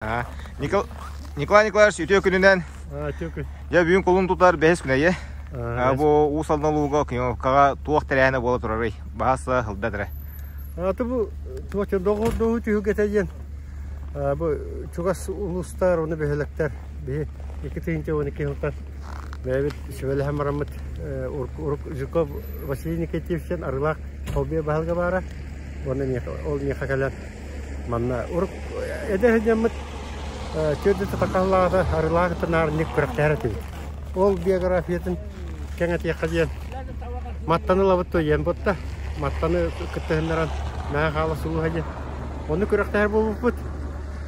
Николай Николаевич, үтүө күнүнэн. Үтүө күн. Дьэ, бүгүн кулун тутар бэһис күнэ, е? Бу Уус Алдан улууга Кнёвкаҕа туох тэрээһинэ буола турарый? Баһаса сылда эрэ. Аты бу туох доҕордоһуу түһүлгэтэ диэн бу чугас улуустар уонна бөһүөлэктэр биһи 2012 сылтан бэйэбит сүбэлэһэн бараммыт урук Жирков Василий Никитьевич диэн Арыылаах холбуйа баһылыга баара уонна ол миэхэ кэлэн Манна урук эдэр сылдьаммыт түөрт сатакаллааҕыта арыылаах наарынньык күрэхтэһэр этибит. Ол биографиятын кэҥэтиэххэ диэн Маттаны ылабыт диэн буолта. Маттаны кыттыһыннаран Мэҥэ Хаҥалас улууһа диэн. Онно күрэхтэһэр буолбуппут.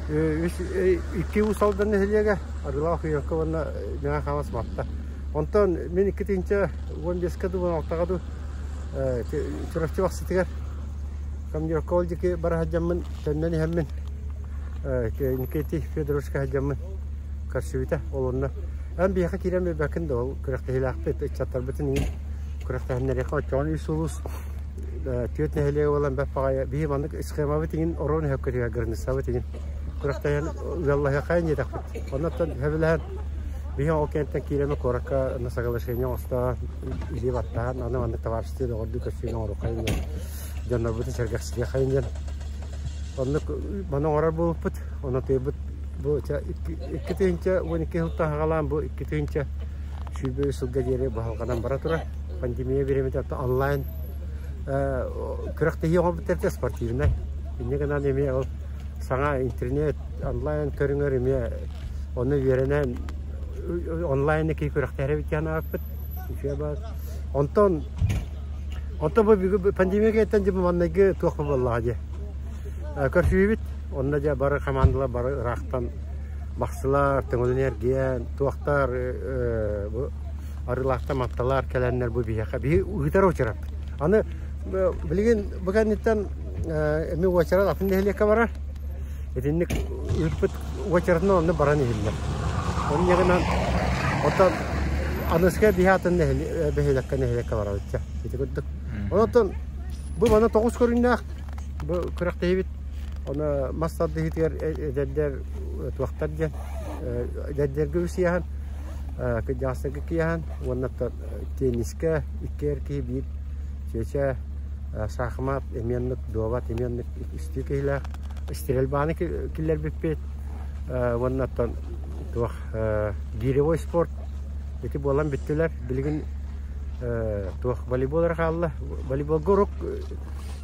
Икки Уус Алдан нэһилиэгэ, Арыылаах Уйуокка уонна Мэҥэ Хаҥалас Матта. Онтон мин 2015-ка дуу, 16-га дуу Чурапчы Бахсытыгар Командировка ол диэки бара сылдьаммын, төннөн иһэммин, Никитий Федоровичка сылдьаммын көрсүбүтэ. Ол онно эн биһиэхэ киирэн биэрбэккин да ол күрэхтэһиилээхпит, ыччаттарбытын иҥин күрэхтэһиннэриэххэ оччоҕуна үс улуус түөрт нэһилиэгэ буолан бэрт баҕайы биһи маннык схемабыт иҥин ороон өһөккөтүгэр границабыт иҥин күрэхтэһэн ыаллаһыаххайын диэтэхпит. Оннуттан сөбүлэһэн биһи ол кэнниттэн киирэмэ куоракка на соглашение оҥостон илии баттаһан аны маннык товарищество доҕордуу көрсүүнү оҥоруоххайын диэн дьоннорбутун сэргэхситиэххэйин диэн оннук маны оҥорор буолбуппут. Онон тыйбыт бу 2012 сылтан саҕалаан бу 2023 сылга диэри баһылҕанан бара турар. Пандемия бириэмэтэ онлайн күрэхтэһии оҥорбуттар этэ спортивнай. Инньэ гынан эмиэ ол саҥа интернет онлайн көрүҥэр эмиэ онно үөрэнэн онлайн киһи күрэхтэһэр эбит диэн ааппыт. Үчүгэй баар. Онтон Онтон бу пандемия кэнниттэн дьэ манныгы туох буоллаҕа дии. Көрсүбүт. Онно дьэ бары командалар бары ыраахтан бахсылар, төҥөлүн эргийэн, туохтар бу арыылаахтан матталар кэлэннэр бу биһиэхэ биһи ыытар уочараппыт. Аны билигин бу кэнниттэн эмиэ уочарат атын нэһилиэккэ барар. Итинник ыыппыт уочаратынан онно баран иһиллэр. Онньа гынан оттон аныска биһи атын бөһүөлэккэ нэһилиэккэ барабыт чэ ити курдук. Онон бу мана тоҕус көрүҥнээх бу күрэхтэһиибит оны мас тардыһыытыгар эдэрдэр туохтар диэн эдэрдэргэ үс ыйаһан кырдьаҕастарга киэһэн уонна теннискэ икки эр киһи биир чүөчэ саахымат эмиэ оннук дуобат эмиэ оннук үстүү киһилээх стрельбаны киллэрбиппит уонна оттон туох гиревой спорт ити буолан бүттүлэр билигин туох волейбол эрэ хаалла волейболга урук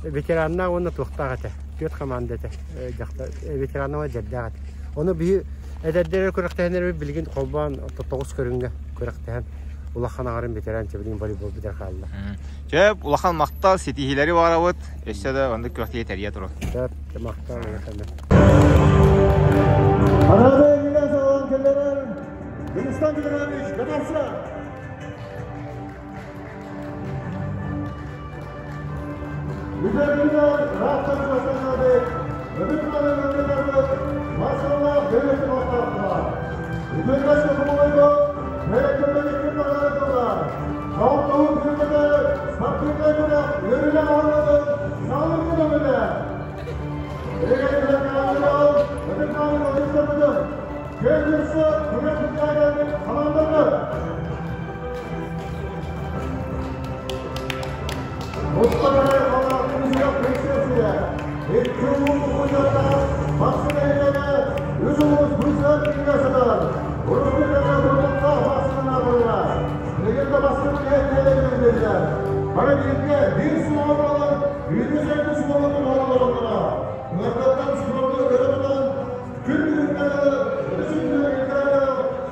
ветераннаах уонна туохтаах этэ түөрт команда этэ дьахтар ветераннаах уонна эдэрдээх этэ ону биһи эдэрдэр күрэхтэһэн билигин холбоон тоҕус көрүҥҥэ күрэхтэһэн улахан аҥарын ветеран билигин волейбол бүтэр хаалла Чэ, улахан махтал, ситиһиилэри баҕарабыт. Өссө да оннук күрэхтэһии тэрийэ турун. Сөп, махтал, эйиэхэ. Арада илинен саҕалаан кэллэрэр Дагестан Федератович Гатарса. Үтөрүнэр Раттан Састанабек, Өтүкманы Өтүкманы Масалла Бөйөтүн ортақтылар. Үтөрүнэс Кумулайго Бөйөтүнэн икки Салтауын күргөтө спортивнай күрэх үөрүүлээх оонньоотун саҕалыырга көмөлө. Билигин күрэхтэһээччилэр ытык-мааны ыалдьыттарбытын күөн көрсө күрэх бүтээгэлбит хамаандалар. Мустафа Халаах Күнүсүөх Күнсүөхсүйэ, икки улуус укуйдартаах Бахсы нэһилиэгэ үс улуус быысыгар киирэ сытар. Урукку кэмҥэ турбуттаах Бахсынан аатырара. Билигин да бастыҥ үлэһит нэһилиэгин Бары бииргэ биир суоҕа буолан, үүнүү-сайдыы суолун оҥороллоро. Ыҥырдаттан спорду өрө тутан, күн бүгүҥҥэ дылы үс үрдүнэн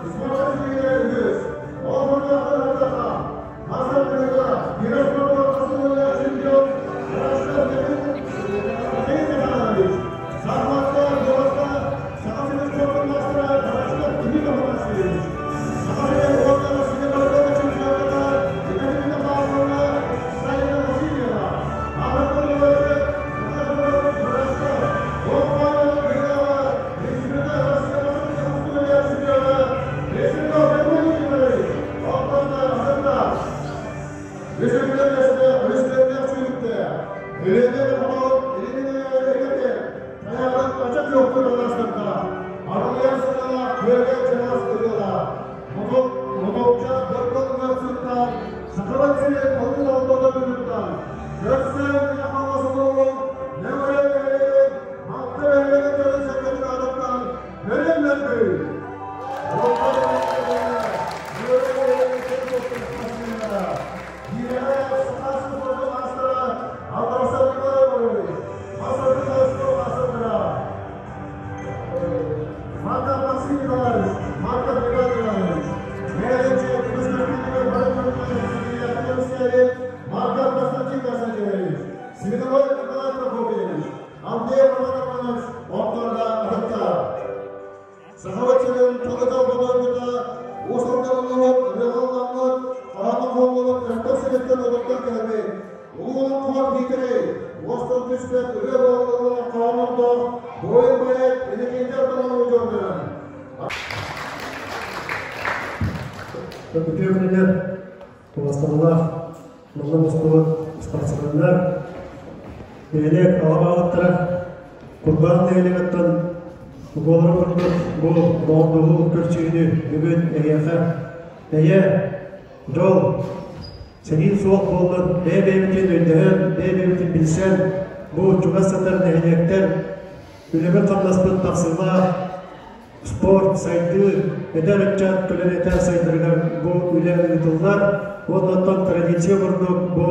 спорт сиригэр үгүс. Ол курдук ырытаха, мас тардыһыыга Мирослава Васильевна чемпион Алексей Степанович, шахматка, дуобатка Саха сирин спордун маастара Тарасов Тимир Афанасьевич, Саха сирин уонна Россия барыларын чемпионата Екатерина Павловна Сайна Васильева, Аҕырбын Күөргэ Чараас ырыалаах, Мутукча Доргун Мөхсүттан, Сахабыт сирин Толун Алтода Бүлүттан, Көрсөн Яхалас улууһун Нөҥөрө нэһилиэгин Матта бөһүөлэгин дьонун-сэргэтин аатыттан Нөрүөн нөргүй! Олоҥхо нэһилиэктэрэ, Нөҥөрө нэһилиэгин сир спортсменнара, Киинэҕэ саха спордун маастара Алроса Николаевич, Мас спорт маастардара Марков Максим Николаевич, Марков Иван Иванович, Мээдэнчэ көмүс көстүүтүгэр бары көрүҥнэрин Марков Константин Константинович, Семеновой Николай Прокопьевич, Авдеев Роман Романович ортолорго атыттар. Сахабыт сирин тылыта бодойбута, уус алданыллыбыт, ырыалалламмыт, хаһан хоһуллубут өстөөх сириттэн олохтон кэлбит, улуу олоҥхоһут Миитэрэй, уостан түспэт ырыа буолаллара хоһоон ордоох, буойун поэт Иннокентий Артамонов удьуордарын. Үтүө күнүнэн, убастабыллаах манна мустубут спортсменнар, нэһилиэк аҕа баһылыктара, Курбаах нэһилиэгиттэн буоларын курдук бу доҕордоһуу көрсүһүүнү бүгүн эһиэхэ эйэ, дьол, сэниин суох буоллун, бэйэ-бэйэбитин өйдөһөн, бэйэ-бэйэбитин билсэн, бу чугас сытар нэһилиэктэр үлэбит-хамнаспыт тахсыылаах спорт, сайдыы, эдэр ыччат көлүөнэтэ сайдарыгар бу үлэ ыытыллар. Уонна оттон традиция курдук бу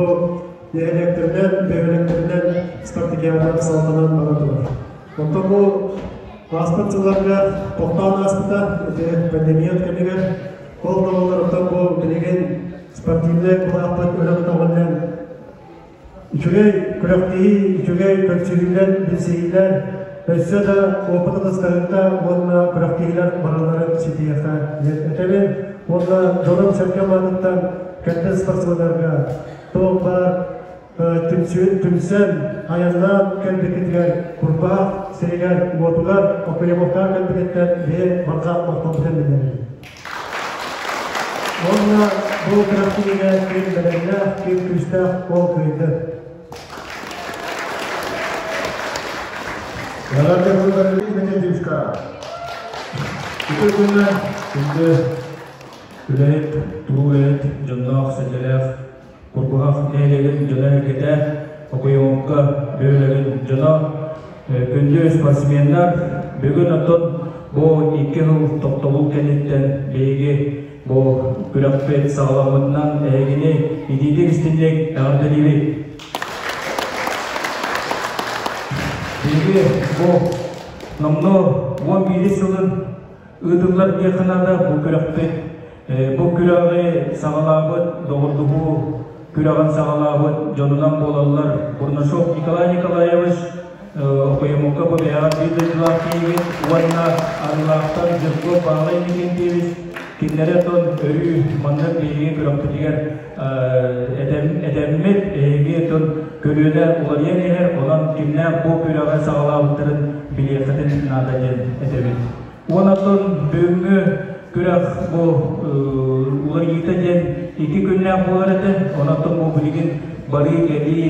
нэһилиэктэринэн, бөһүөлэктэринэн спартакиада салҕанан бара турар. Оттон бу ааспыт сылларга тохтоон ааспыта, ити пандемия кэмигэр ол да буоллар оттон бу билигин спортивнай былааппыт өрө көтөҕүллэн үчүгэй күрэхтэһии, үчүгэй көрсүһүүлэр, билсиһиилэр өссө да опыт атастаһыыта уонна күрэхтэһиилэр барыларын ситиһиэхэ диэн этэбин. Уонна дьонум-сэргэм аатыттан кэлбит спортсменнарга туох баар түмсэн, айаннаан кэлбиккитигэр Курбаах сиригэр, уотугар Окоемовтаах кэлбикиттэн биһи барҕа махталбытын биллэрэбин. Уонна бу күрэхтэһиигэ ким бэлэмнээх, ким күүстээх ол кыайды. Эҕэрдэ тыллары Дмитриевка. Үтүө күннэр, күндү үлэһит, туруу үлэһит, дьонноох-сэргэлээх Курбуһах нэһилиэгин дьоно-сэргэтэ, Окоемовка бөһүөлэгин дьоно, күндү спортсменнар, бүгүн оттон бу 2 сыл тохтобул кэнниттэн биһиги бу күрэхпит саҕаламмытынан эһигини итиитик истинник эҕэрдэлиибит. Биһиги бу номнуо 11 сылын ыытыллар диэххэ наада бу күрэхпит. Бу күрэҕи саҕалаабыт, доҕордоһуу күрэҕин саҕалаабыт дьонунан буолаллар Бурнашов Николай Николаевич, Окоемовка бу бэйэҕэ биир дойдулаах киһигит уонна Арыылаахтан Жирков Баһылай Иннокентьевич. Кинилэри оттон өрүү маннык биһиги күрэхпитигэр этэммит, эһиги оттон көлүөнэ уларыйан иһэр, онон кимнээх бу күрэҕи саҕалаабыттарын билиэххитин наада диэн этэбит. Уонна оттон бүгүҥҥү күрэх бу уларыйыыта диэн 2 күннээх буолар этэ. Онон бу билигин барыы-кэлии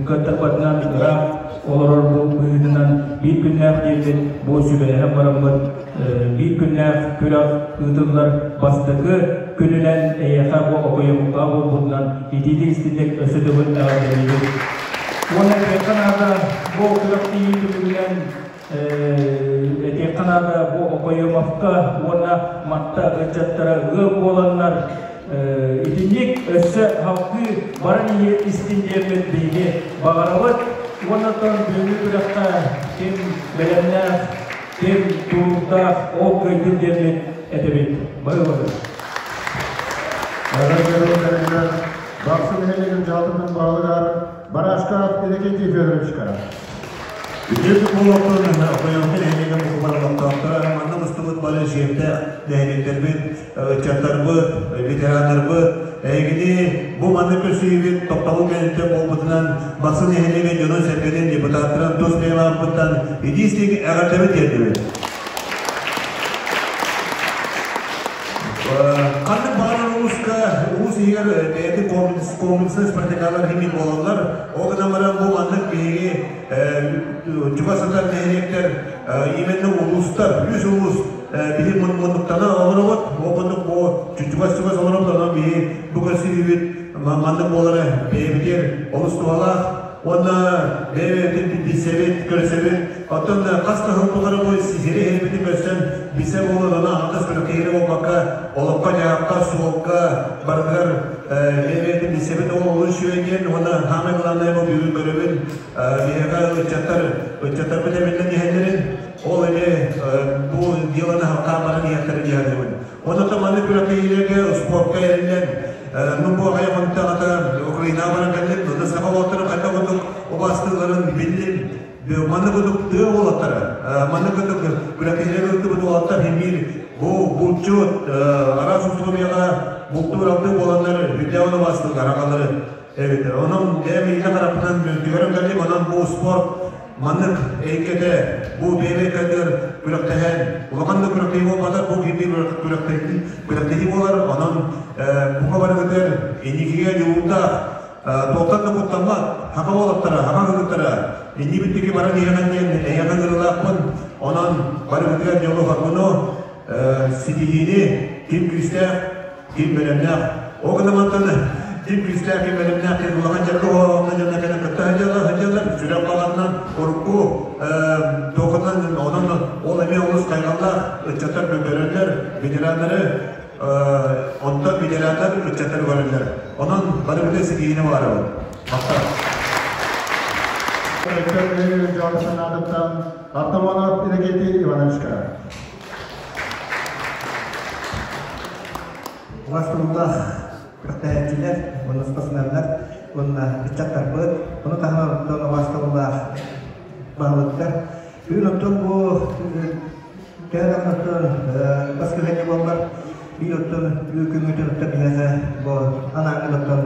кыаттарбатынан ыраах олорор бу быһыытынан биир күннээх диэммит бу сүбэлэһэн бараммыт биир күннээх күрэх ыытыллар бастакы күнүнэн эйиэхэ бу Окоемовка буолбутунан итиитик истинник өссө төгүл эҕэрдэлиибит. Уонна этиэххэ наада бу күрэхтэһии түмүгүнэн этиэххэ наада бу Окоемовка уонна Матта ыччаттара ыал буоланнар итинник өссө халкыы баран иһиэ истин диэммит биһиги баҕарабыт. Уонна оттон бүгүҥҥү күрэххэ ким бэлэмнээх, ким тулуурдаах ол кыайдын диэммит этэбит. Бары бары. Эҕэрдэ Бахсы нэһилиэгин дьаһалтатын баһылыгар Барашков Иннокентий Федоровичка. Үтүө буолуохтун, Окоемовка нэһилиэгин мукумар олохтоохторо, манна мустубут бары сиэрдээх нэһилиэктэрбит, ыччаттарбыт, ветераннарбыт, эһигини бу маннык көрсүһүүбүт тохтобул кэнниттэн буолбутунан Бахсы нэһилиэгин дьонун-сэргэтин депутаттарын тус бэйэлээхпиттэн итии-истиҥ эҕэрдэбин тиэрдэбин. Ханнык баҕарар улууска улуус иһигэр бэйэтин комплекснай спартакиадалар иһин буолаллар. Ол гынан баран бу маннык биһиги чугас сытар нэһилиэктэр именно улуустар, үс улуус. Биһи муннуктана олоробут, ол курдук бу чугас-чугас олоробут, онон биһи бу көрсүһүүбүт маннык буолара бэйэбитигэр олус туһалаах. Уонна бэйэ-бэйэбитин билсэбит, көрсөбүт. Оттон хас да сыл тухары бу сири иһирбитин көрсөн билсэ буолан, ону аҥардас күрэхтэһиини буолбакка, олоххо-дьаһахха, суолга барытыгар бэйэ-бэйэбитин билсэбит. Ол олус үчүгэй диэн уонна саамай главное бу бүгүн көрөбүн, биһиэхэ ыччаттар, ыччаттарбыт эбиллэн иһэллэрин, ол эмиэ бу делоны халкаан баран иһиэхтэрэ дии саныыбын. Онон маннык күрэхтэһиилэргэ спортка эриллэн, ну бу аҕай хонтаҕата Украинаҕа баран кэллим, онно саха уолаттарын хайдах курдук убаастыылларын биллим. Маннык курдук тыа уолаттара, маннык курдук күрэхтэһиилэргэ ыттыбыт уолаттар химиир бу булчут, араас усулуобуйаҕа бултуур-алтыы буоланнар үрдээҕин убаастыыллар аҕалары эбит. Онон бэйэм илэ харахпынан мөлтүгэрим кэллим, онон бу спорт Маннык эйгэтэ бу бэйэ кадыр күрэхтэһэн, улахан да күрэхтэһии буолбатар, бу киирдии күрэхтэһии буолар. Онон бука барыгытыгар инникигэ дьулуурдаах, туохтан да куттаммат, хака уолаттара, хака кыргыттара, иннибит баран иһэҕин диэн эйиэхэ ыҥырыылаахпын. Онон барыгытыгар дьолу-соргуну, ситиһиини, ким күүстээх, ким бэлэмнээх. Ол гынан мантан ким күүстээх, ким бэлэмнээх диэн улахан дьарык оһоҕоҥҥо дьонно кэлэн кытта сылдьаллар, сылдьаллар. Сүрэх баҕатынан урукку туохатынан онон ол эмиэ олус хайҕаллаах ыччаттар көрөллөр, ветераннары онтон ветераннар ыччаттары көрөллөр. Онон барыбыта ситиһиини баҕарабын. Махтал. Артамонов Иннокентий Ивановичка. Убаастабыллаах күрэхтэһээччилэр уонна спортсменнар уонна ыччаттарбыт, ону таһынан оттон убаастабыллаах баһылыктар. Бүгүн оттон бу төһө даҕаны оттон баскыһыанньа буоллар, биир оттон күҥҥүтүн оттон биһиэхэ бу анааҥҥын оттон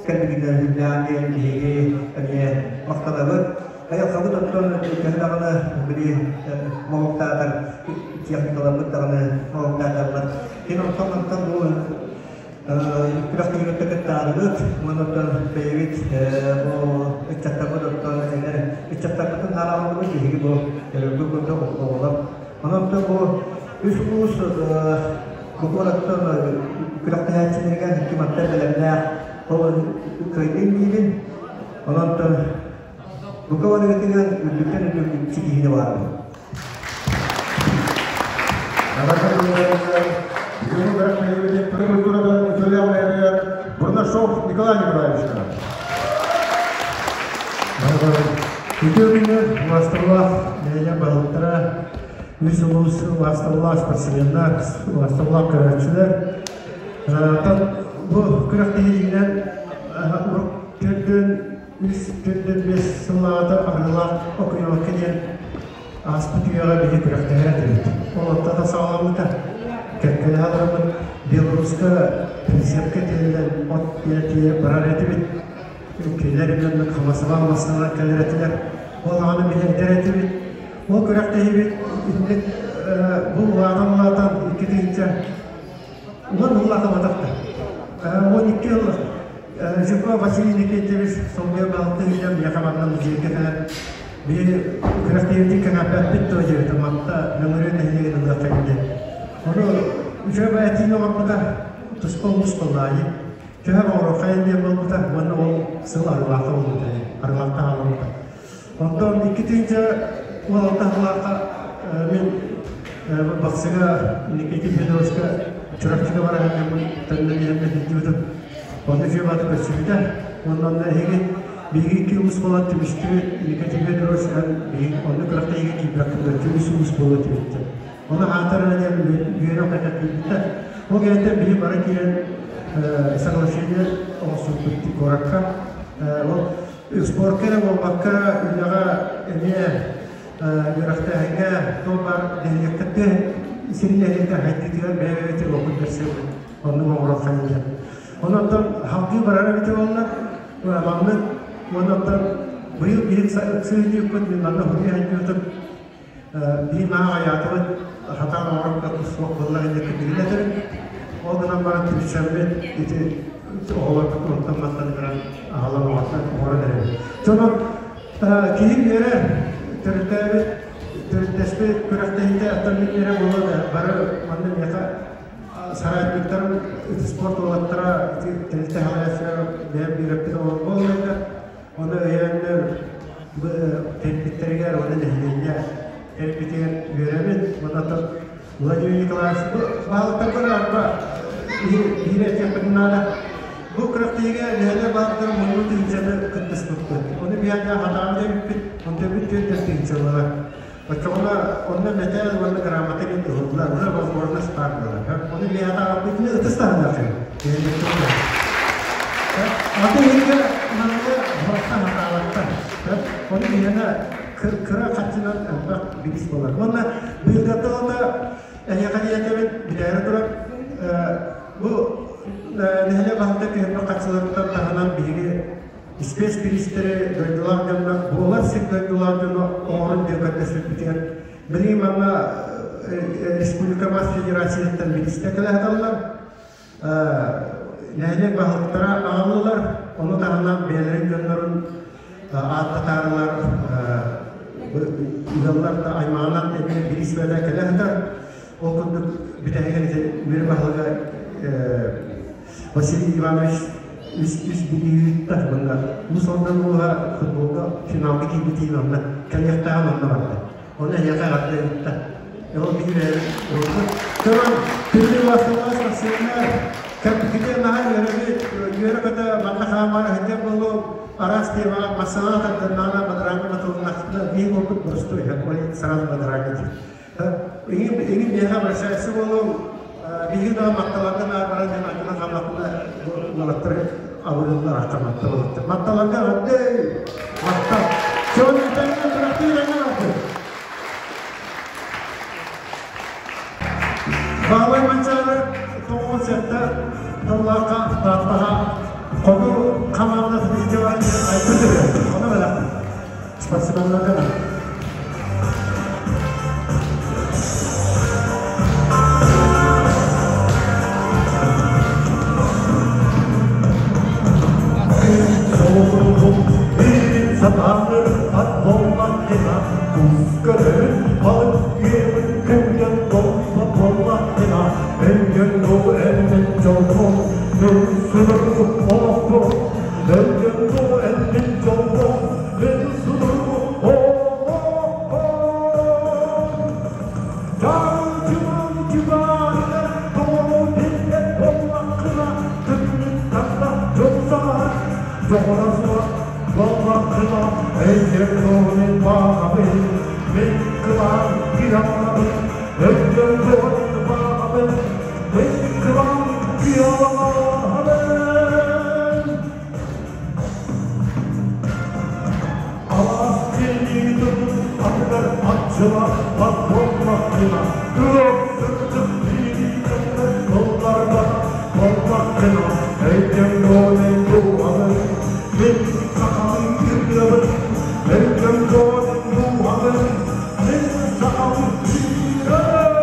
кэлбитинэн үрдээн диэн биһиги эмиэ махтанабыт. Айылҕабыт оттон төһө даҕаны били моһуоктаатар техникаларбыт даҕаны моһуоктааталлар. Кини онтон мантан бу күрэхтэһиигэ кыттаарыбыт уонна оттон бэйэбит бу ыччаттарбыт оттон эдэр ыччаттарбытын хааллыбыт биһиги бу өрөгү курдук оҕолор. Онон оттон бу үс улуус бу куораттан күрэхтэһээччилэригэр икки мантан бэлэмнээх ол кыайдын диибин. Онон оттон бука барыгытыгар үрдүктэн үрдүк ситиһиини баҕарабын. Бурнашов Николай Николаевичка. Үтүө күнү убаастабылаах нэһилиэк баһылыктара, үс улуус убаастабылаах спортсменнар, убаастабылаах көрөөччүлэр. Бу күрэхтэһиинэн төрдүн үс төрдүн биэс сыллааҕыта Арыылаах Окуйалыкка диэн ааспыт үйэҕэ биһи күрэхтэһэр этибит. Ол онтон да саҕаламмыта. Кэккэлэһэ олороммут Беларуска прицепкэ тиэллэн от тиийэ барар этибит. Кинилэр эмиэ хамасалаан массыыналар кэлэр этилэр. Ол аҕаны биһи этэр этибит. Ол күрэхтэһиибит итинник бу улаатан-улаатан 2000 Уон улаатабатах да. 12 жыл Жуков Василий Никитевич солбуйа балты илем миэхэ манна музейга кэлэн биир күрэхтэһиибитин кэҥэппэппит дуо диэбитэ Матта Мөҥүрүөн нэһилиэгин ылыахха диэн. Ону үчүгэй этиини оҥорбута туспа улуус буоллаҕа Төһө оҥоруоххайын диэн буолбута уонна ол сыл Арылаахха буолбута Арылаахта хаалбыта. Онтон 2016 сыллаахха мин Бахсыга Никита Федоровичка Чурапчыга баран төннөн иһэммин сылдьыбытым. Онно үчүгэй бааты көрсүбүтэ. Уонна онно эһиги биһиги икки улуус буолан түмүстүбүт. Никита Федорович биһиги онно күрэхтэһиигэ киирбэккэ үс улуус буола түбүттэ. Ону аатар эрэ үөрэх этэ киирбитэ. Ол кэнниттэн биһи бары киирэн соглашение оҥорсубуппут куоракка. Ол спорка эрэ буолбакка үлэҕэ эмиэ үөрэхтээһиҥҥэ туох баар нэһилиэктэргэ сирин нэһилиэктэр хайдыытыгар бэйэ-бэйэтин уопут бэрсиэбит оннук оҥоруохха диэн. Онон халгыы барар эбитэ буолла маннык уонна быйыл биһик сыһыйыппыт мин манна хуруйа сылдьыбытым биир маа айаатыбыт хатаан оҥорон суох буолла инники билин Ол гынан баран түмсэммит ити оҕолорбут онтон мантан баран аҕалан оҥорон эрэбит. Дьонон киһи үөрэ төрүттээбит Төрүттэспит күрэхтэһиитэ оттон мин эрэ буолуо да бары манна миэхэ сараайбыттарым спорт уолаттара тэрилтэ салайааччылара бэйэм үөрэппит оҕолор буоллар оны өйөөннөр тэрийбиттэригэр уонна нэһилиэнньэ тэрийбитигэр үөрэбин. Уонна Владимир Николаевич бу баһылыктарбар арба биир этиэхпитин наада. Бу күрэхтэһиигэ нэһилиэк баһылыктара мунньуу тыһыынчаны кыттыспыппыт. Ону биһиэхэ хатаан дэбиппит, онтон 4 тыһыынча буолар. Оччоҕуна онно мэтээл уонна грамота диэн ыһыллар, уже возможность баар буолар. Ону биһиэхэ аҕалбытын ытыс таһыныаххын. Аты иһигэр манна барахсан хатаабаттар. Ону биһиэнэ кыра хаччынан элбэх билис буолар. Уонна быйылгаттан эһиэхэ диэтэбин билээри туран бу нэһилиэк баһылыга күһүҥҥү хаччыларыттан таһынан биһиги спецпиристэри дойдулаах дьонно буолар сир дойдулаах дьоно оҥорон диэн көрдөспүппүтүгэр билигин манна республика мас федерациятыттан биристэ кэлэ сыталлар. Нэһилиэк баһылыктара аҕаллылар, ону таһынан бэйэлэрин дьоннорун ааттатаарылар ыаллар да аймаҕынан эмиэ бириисбэлэ кэлэ сытар. Ол курдук бүтэһигэр ити үөрэ баһылыга Василий Иванович үс билиһиттэр уонна Уус Алдан улууһа футболга финалга киирбитин онно кэлиэхтээҕин онно барда. Оны эһиэхэ эҕэрдэ ыытта. Ол биир ылбыт. Көрөн, күндү убасталлаах спортсменнар, кэлбиккитигэр наһаа үөрэбит, үөрэ-көтө манна хаамаары сылдьар буолуом, араас темаҕа массаҕа тардыннаҕына бадараанга батылыннахпына биир буолбут боростуой, ой, сразу бадараанга диир. Иҥин биэхэ обращайся буолуом, биһиги да матталарга наар баран диэн ардына хааллахпына уолаттар абырыыллар ахта матта буолуттар. Матталарга эҕэрдэ! Махтал! Чон этэҥҥэ күрэхтиир эҥин алты. Баалай Манчаары 97 тыллаахха Тааттаҕа хоту хамаандатын илдьэ баран айбыт ырыа. Ону бэлэх спортсменнарга Сатаныр ат боллахына, туз көрөрүн балык үөмүн көмдөн толла боллахына, өлгөн бу элмен жолбу, мен судургу олохпу, өлгөн бу элмен жолбу, мен судургу олохпу. Жаучуман жубарыгар тоҕо билбэт боллахына, түннүк тарда жолсаҕар, жоҕора суох боллахына, өйдөм туонун баҕабын, мин кылаан кыалабын, өйдөм туонун баҕабын, мин кылаан кыалабын. Алаас кэлиитин атыгар аччыла бат буоллаххына, ыам сырдык бириитэннэр тылларга буоллаххына, өйдөм туонун дууһабын, мин сахалыы ырыабын, өйдөм туонун дууһабын, мин сахалыы ырыабын.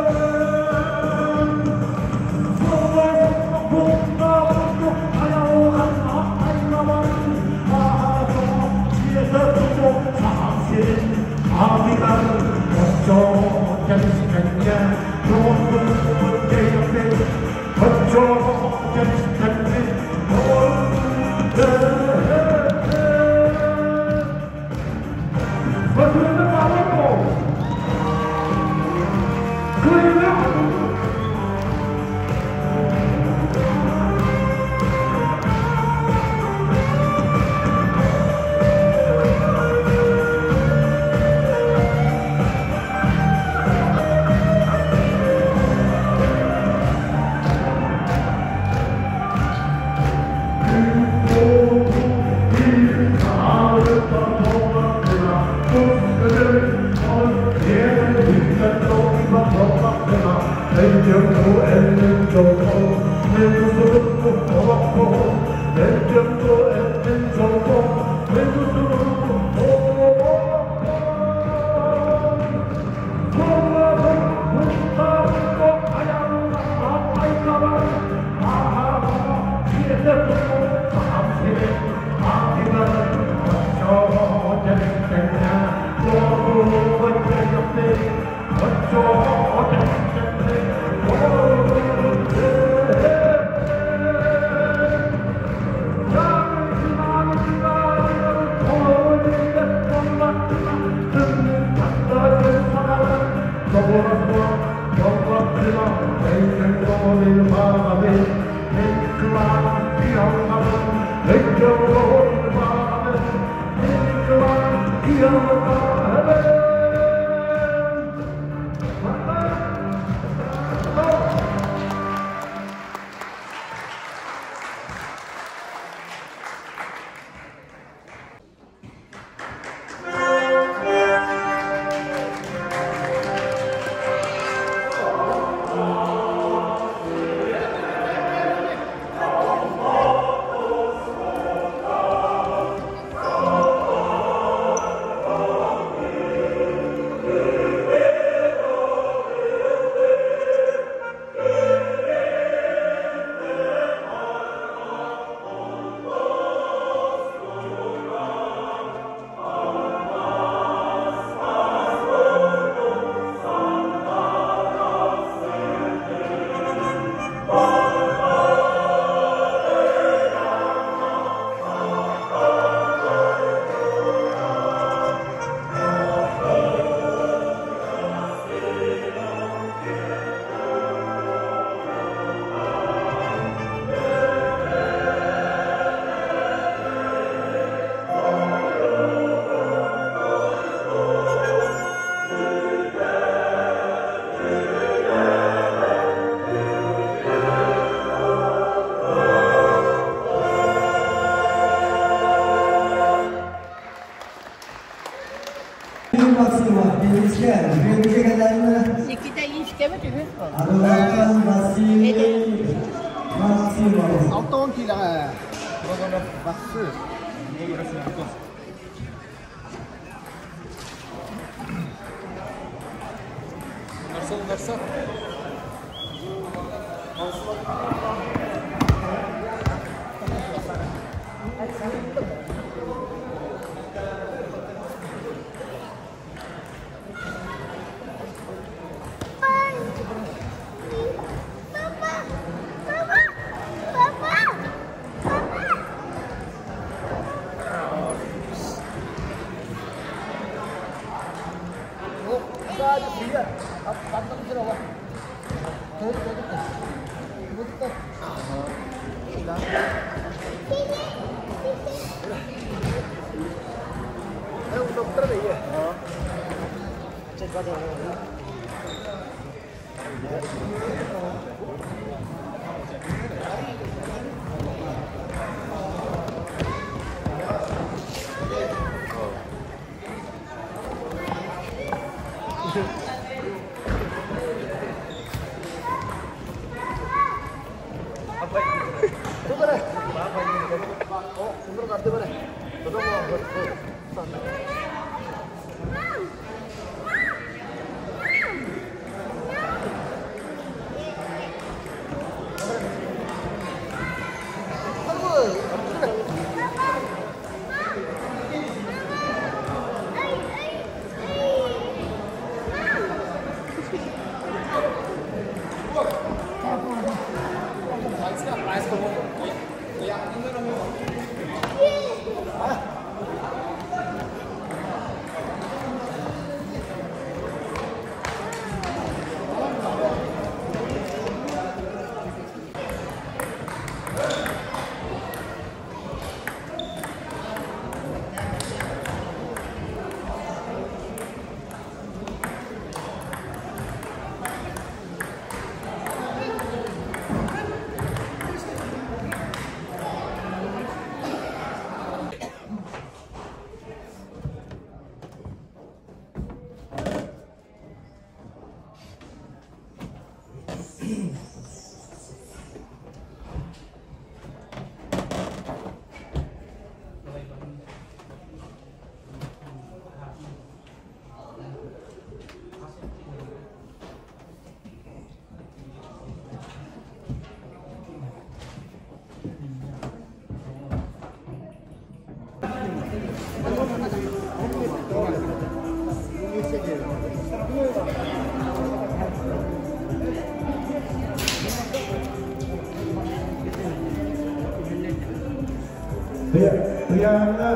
Ыйааһына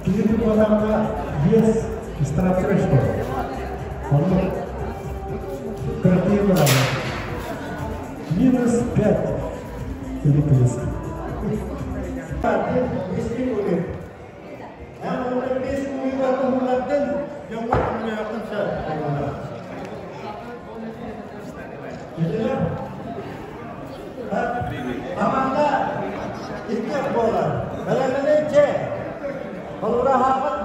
кини тутуһаҕына биэс штраф түбэстэ. Оннук. Күрэхтэһии бырааба. Минус 5 или плюс. Аманда икки буолар. Бэлэмнэнээччи. Холура хаапат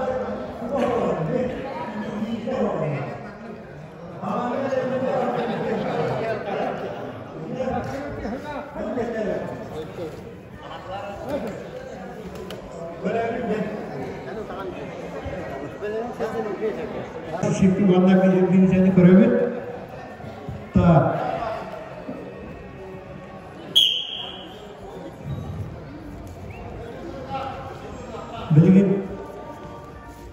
Манна билсени көрөбүт. Так. Билигин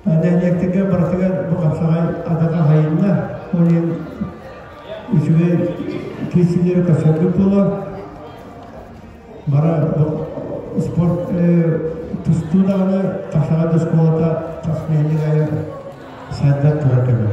нэһилиэктэргэ барытыгар бу хапсаҕай адаҕа хайынна. Ол иһин үчүгэй киирсиилэри көрсөрбүт буолуо. Бара спорт тустуу даҕаны хапсаҕай да оскуолата хас нэһилиэк аайы сайдан турар кэмэ.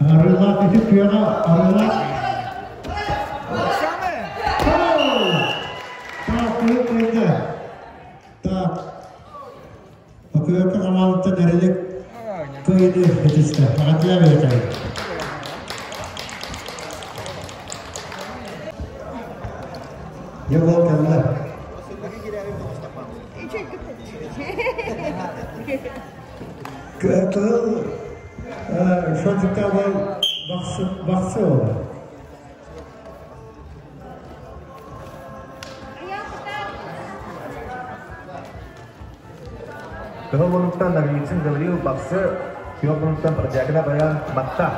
Арыылаах ити күөҕэ арыылаах. Так, кыайда. Так. Окуйокка хамаалыттан эрэлик кыайыны этистэ. Аҕатыйа бэйэкэй. Йол кэллэ. Кыһыл шотикта бол бақсы ол. Кыһыл муннуктан Ноговицын Гаврил Бахсы, күөх муннуктан Продягина Баян Матта.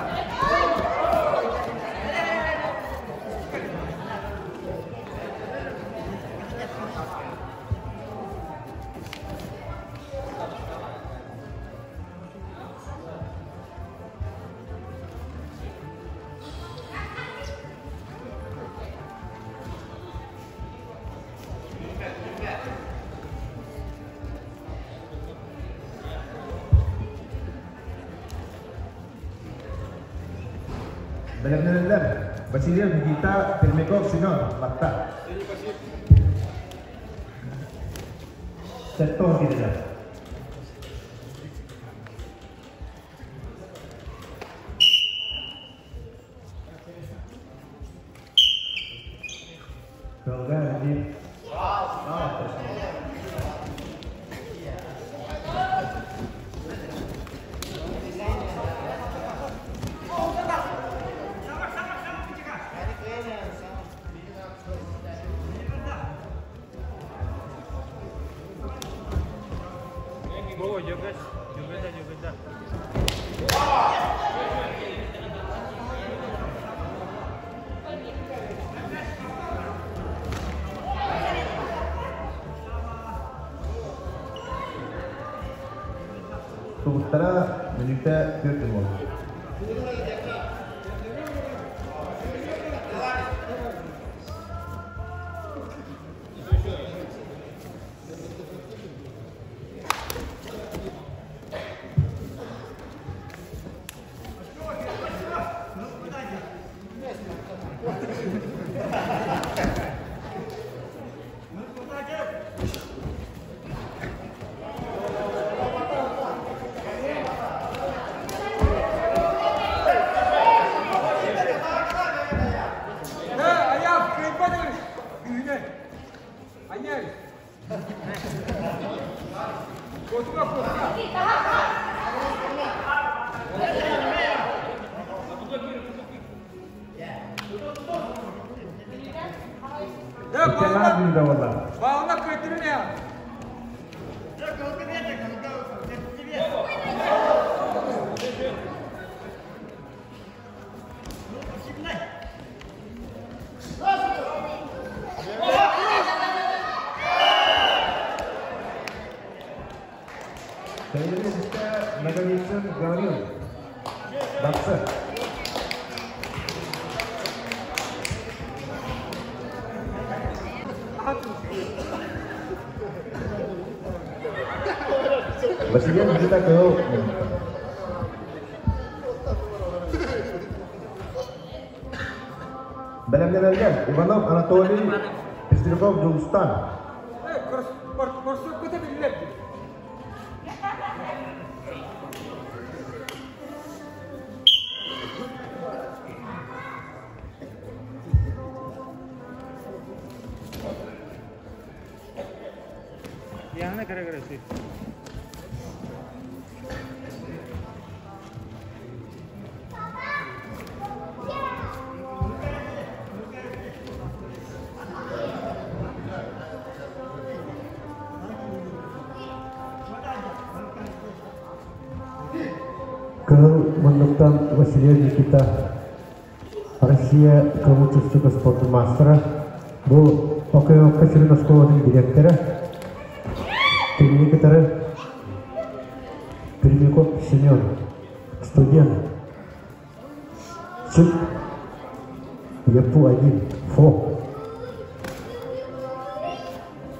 Бэлэмнэнэллэр Васильев Никита, Пермяков Семен, Матта. Сэттэ киирдэ. Кылга биир. Тугуттара мүнүүтэ 4 буолла. Икки мүнүүтэ буолла. Тәйірі Ноговицын Гаврил. Бақсы. Василий Никита Кыһыл Бэлэмнэнэллэр Иванов Анатолий, Пестряков Дьулустан. Кыһыл муннуктан Василий Никита Россия коммунистическай спордун маастара, бу Окоемовка сүрүн оскуолатын дириэктэрэ, кинини кытары Пермяков Семен, студент, ЦИК ЯПУ-1, ФО,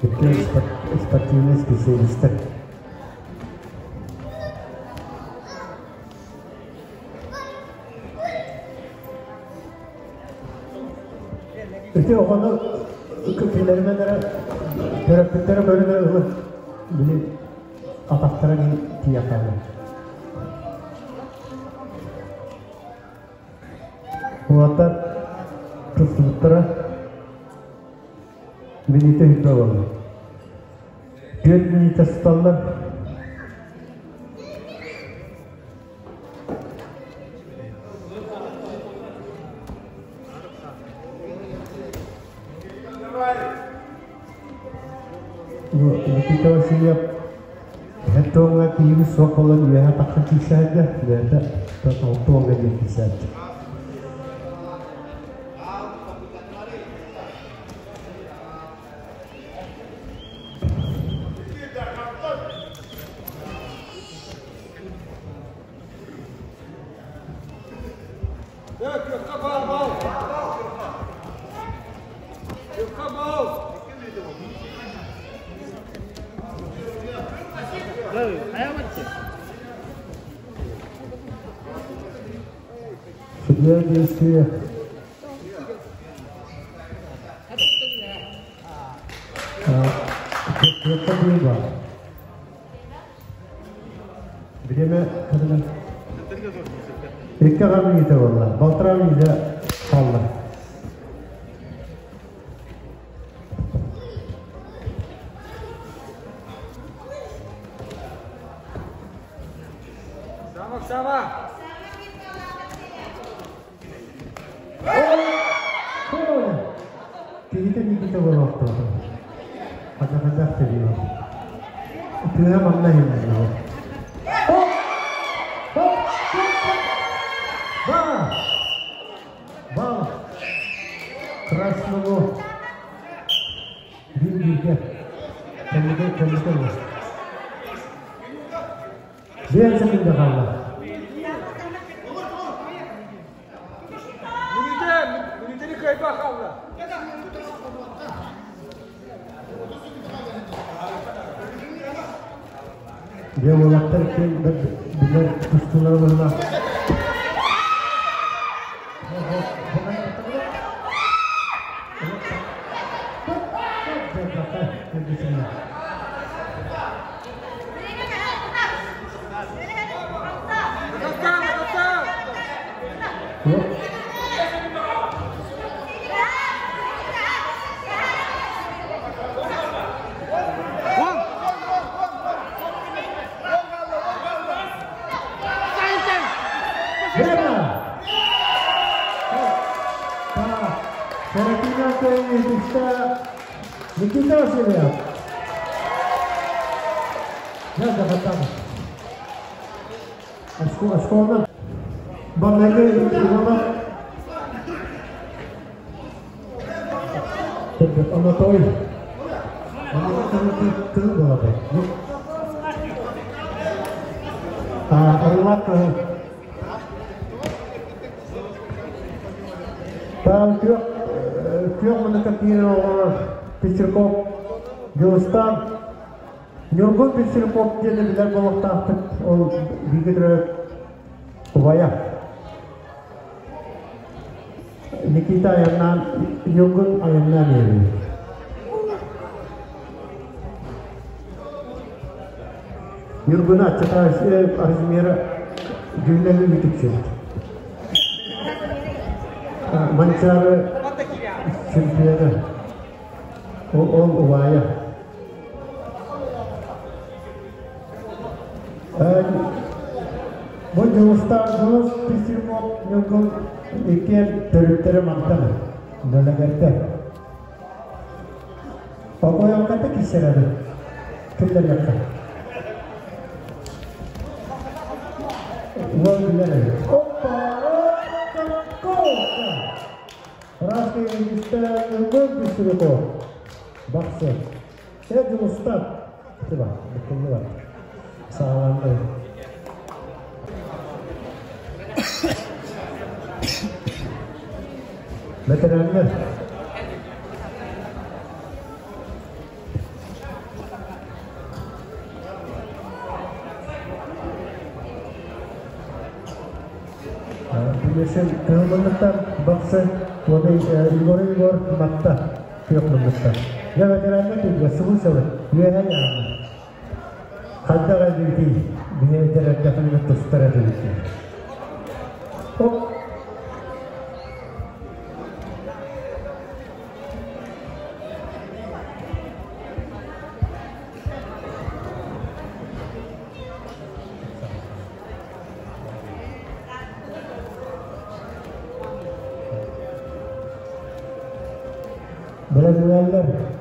икки спортивный специалистар. Ити оҕону кинилэринэн эрэ төрөппүттэрэ көрөн эрэ ылын били атахтара тиийэ хаалар. Уолаттар тустубуттара миниитэ үрдэ буолла. Түөрт миниитэ сыталлар. Никита Васильев Һэттуоҥҥа киһибит суох буолан үөһэ тахсан киирсээдэ, бэйэтэ алтуоҥҥа диэн киирсээччи. Судья действия. Время Икки аҕа мүнүүтэ буолла. Балтараа мүнүүтэ хаалла. Сава! Киһитэ Никита буолуохтаах. Хадьа-хадьах тэбиэ. Тыа манна иһиллэр. Ба! Ба! Красному биир-бииргэ кэнники кэнники Биэн секунда хаалла. Мүнүүтэни кыайба хаалла. Дьэ уолаттар ким билэр тустуулара быһыылаах. Никита Васильев. Оскуоланы Баннайга Иванов Анатолий Анатолий болады. Арылақ Таан күөх күөх муннукка киирэн оҕолор Пестряков Дьулустаан Ньургун Пестряков диэни билэр буолуохтаахпыт, ол бииргэ төрөөбүт убайа. Никита айаннаан, Ньургун айаннаан иһэбин. Ньургуна аччата размера дьүллэми бүтүксүбүт. Манчаары чемпиона. Ол убайа. Бу Дьулустаан Дьулус Писюков Ньургун иккиэн төрүттэрэ мантан Дэлэгэрдэ. Окойоҥката киссэрэбит. Киллэриэххэ. Уол билэр эбит. Оппа! Рашка Ньургун Писюков. Бахсы. Э, Дьулустаан. Тыба, буккуллубат. Саҕаланды. Ветераннар. Билесен кыһылманныктан бахсы, уодай Егор Егор матта күөх муннуктан. Я ветераннар түйгэ сылы сылы үөһэ яаны. Хайдах эбитий биһиэтэр эрдэхинэ тустар этибит. Оп. Бэлэмнээллэр.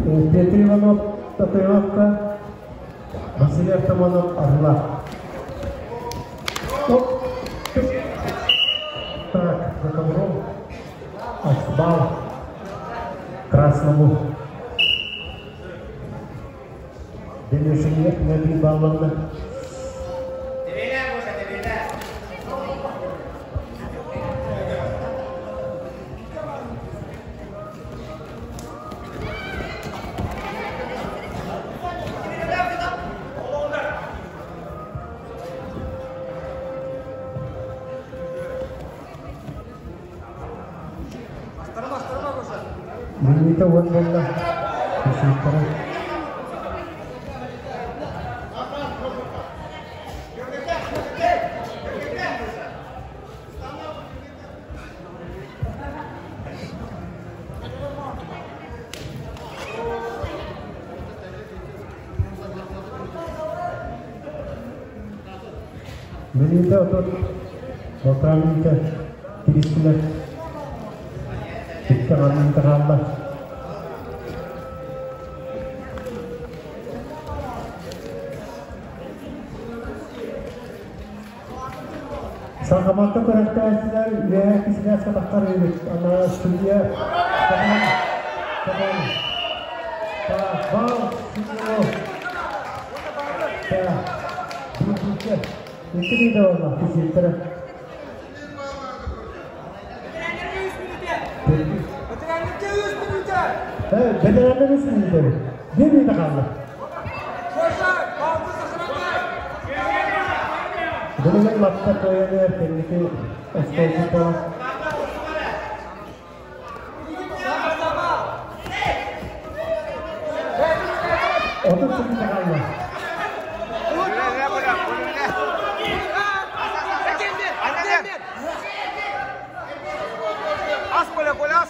Петр Иванов Татуировка, Василий Артамонов Орла. Оп. Так, за ковром. Бал красному. Демешинге не балланды. Мүнүүтэ уон буолла. Түсүттэрэ. Мүнүүтэ отут. Балтараа мүнүүтэ тигистилэр. Икки мүнүүтэ хаалла. Сахаматта көрөктөөчүлэр үөһэ кисинэ сатахтар эбит. Ана судья Бал Икки видео болла киситтер. Ветераннар үс мүнүүтэ. Биир мүнүүтэ хаалла. Билигин матта кыайаныр кэнники остуолбут 30 секунд хаалла. Ас Коля, Коля, ас.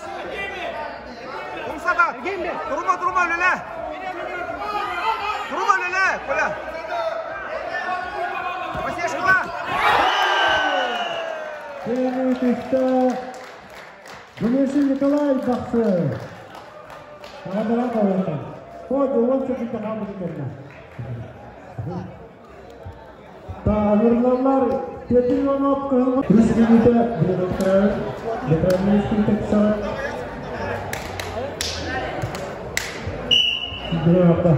Умсата. Турума, турума, үлеле. Турума, үлеле, Коля. Васешкина. Кыайыы Гунешин Николай Бахсы. Ағадара қойылған. О, 10 секунд қалды екен. Тағырлалар Петр Иванов кыһыл үс мүнүүтэ ветеранный Бирапта.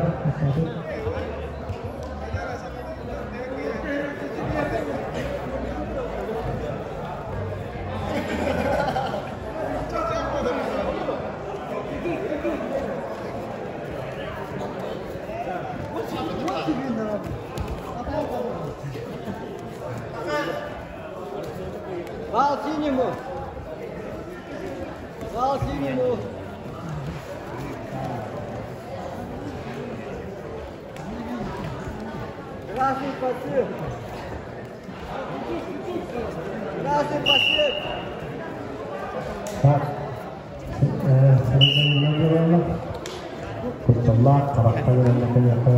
Синему. Бал синему. Красный посыл. Красный посыл. Так. Кутталлаах харахха үөрэннэ кэлиэххэ.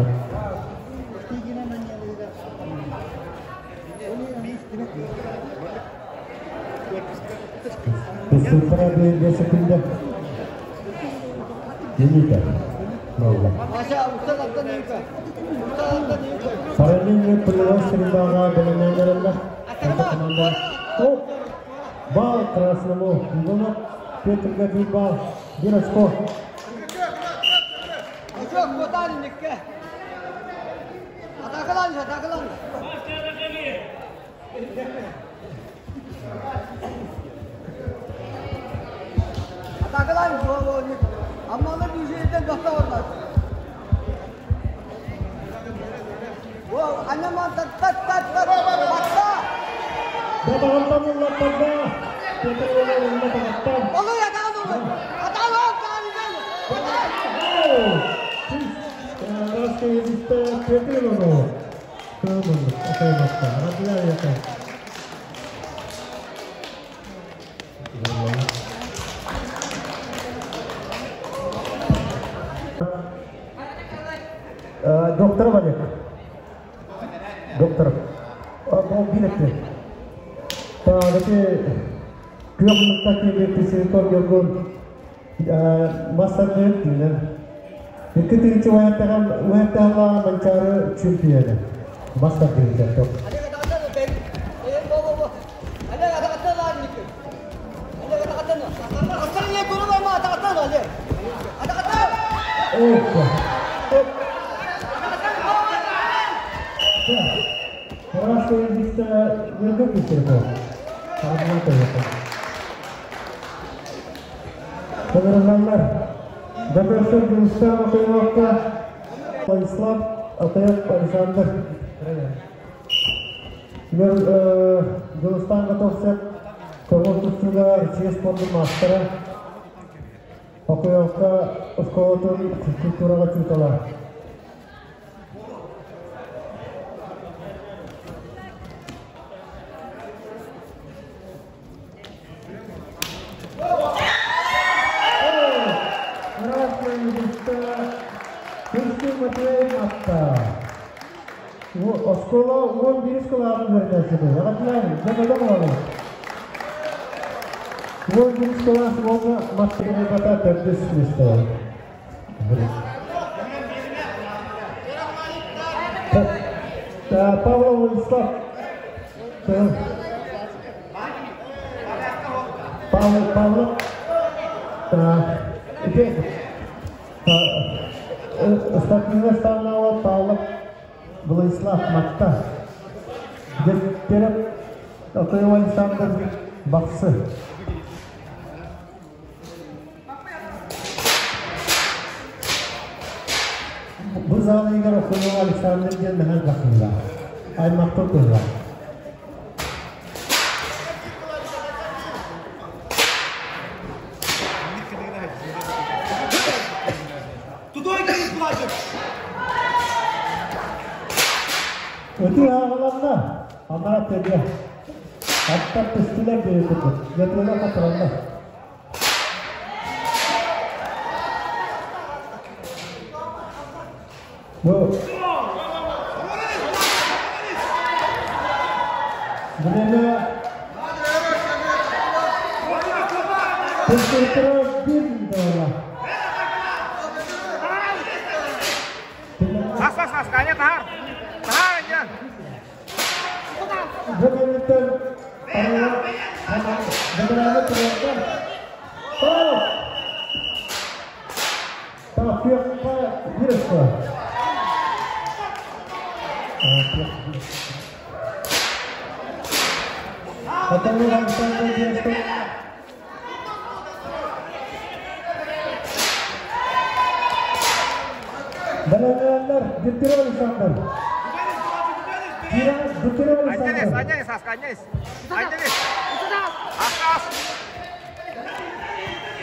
Тустууктара биир секунда. Минута. Буолла. Параллельный полевой стрельбаҕа бэлэмнэнэрэллэр. Команда Бал красному. Иванов Петрга биир бал. Биир очко. Доктор Валек. Доктор. Бу билетти. Та эти күөх киирбит Сириков Гергон мастер дилер. Икки тыынчы уяттаҕа Манчаары чемпионы. Мастер дилер. Опа. Хорошо, Гергон Сириков. Погружаннар. Добросер Гюлстан Окоемовка, Владислав Атаев Александр. Гюлстан Готовцев, Кого тустуга Россия спорту мастера. Окоемовка осколотун культурага чутала. Оскола 11 школа вернется. 11 школа можно машины катать без места. Павлов Владислав. Павлов, Павлов. Спортивная Павлов Владислав Матта. Тереп Окоев Александр Баксы. Бу залы игер Окоев Александр диэн нахал бакыла. Аймакта кылла. Өтүү ағаларына амара төбе. Аттар түстілер бері күтіп. Жетілер қатыранда. Бұл Бұнына Түстілер бір дола. Сас, сас, сас, кайна тахар. Тахар aja. Бүгіннен Beberapa ternyata Oh Tafiq Virus. Ketemu Alexander Virus. Benar-benar Dutiro Alexander. Kira Dutiro Aja nih, Alexander. aja nih, Sas, aja nih. Aja nih. Ас!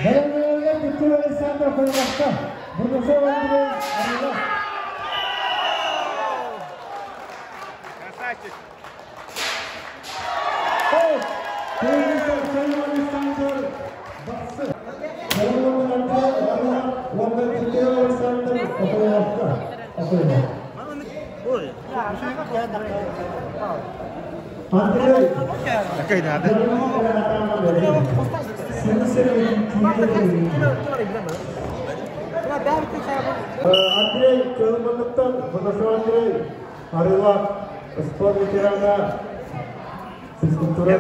Бэлэмнэнэллэр Петров Александр Куймахта, Бурнашов Андрей Арыла. Красавчик! Александр Бахсы. Бэлэмнэнэллэр Арыла уонна Петров Александр Окуймахта. Окуймах. Андрей Такой надо. Андрей Кылманныктан, Бурнашов Андрей Арыла спорт ветерана, физкультура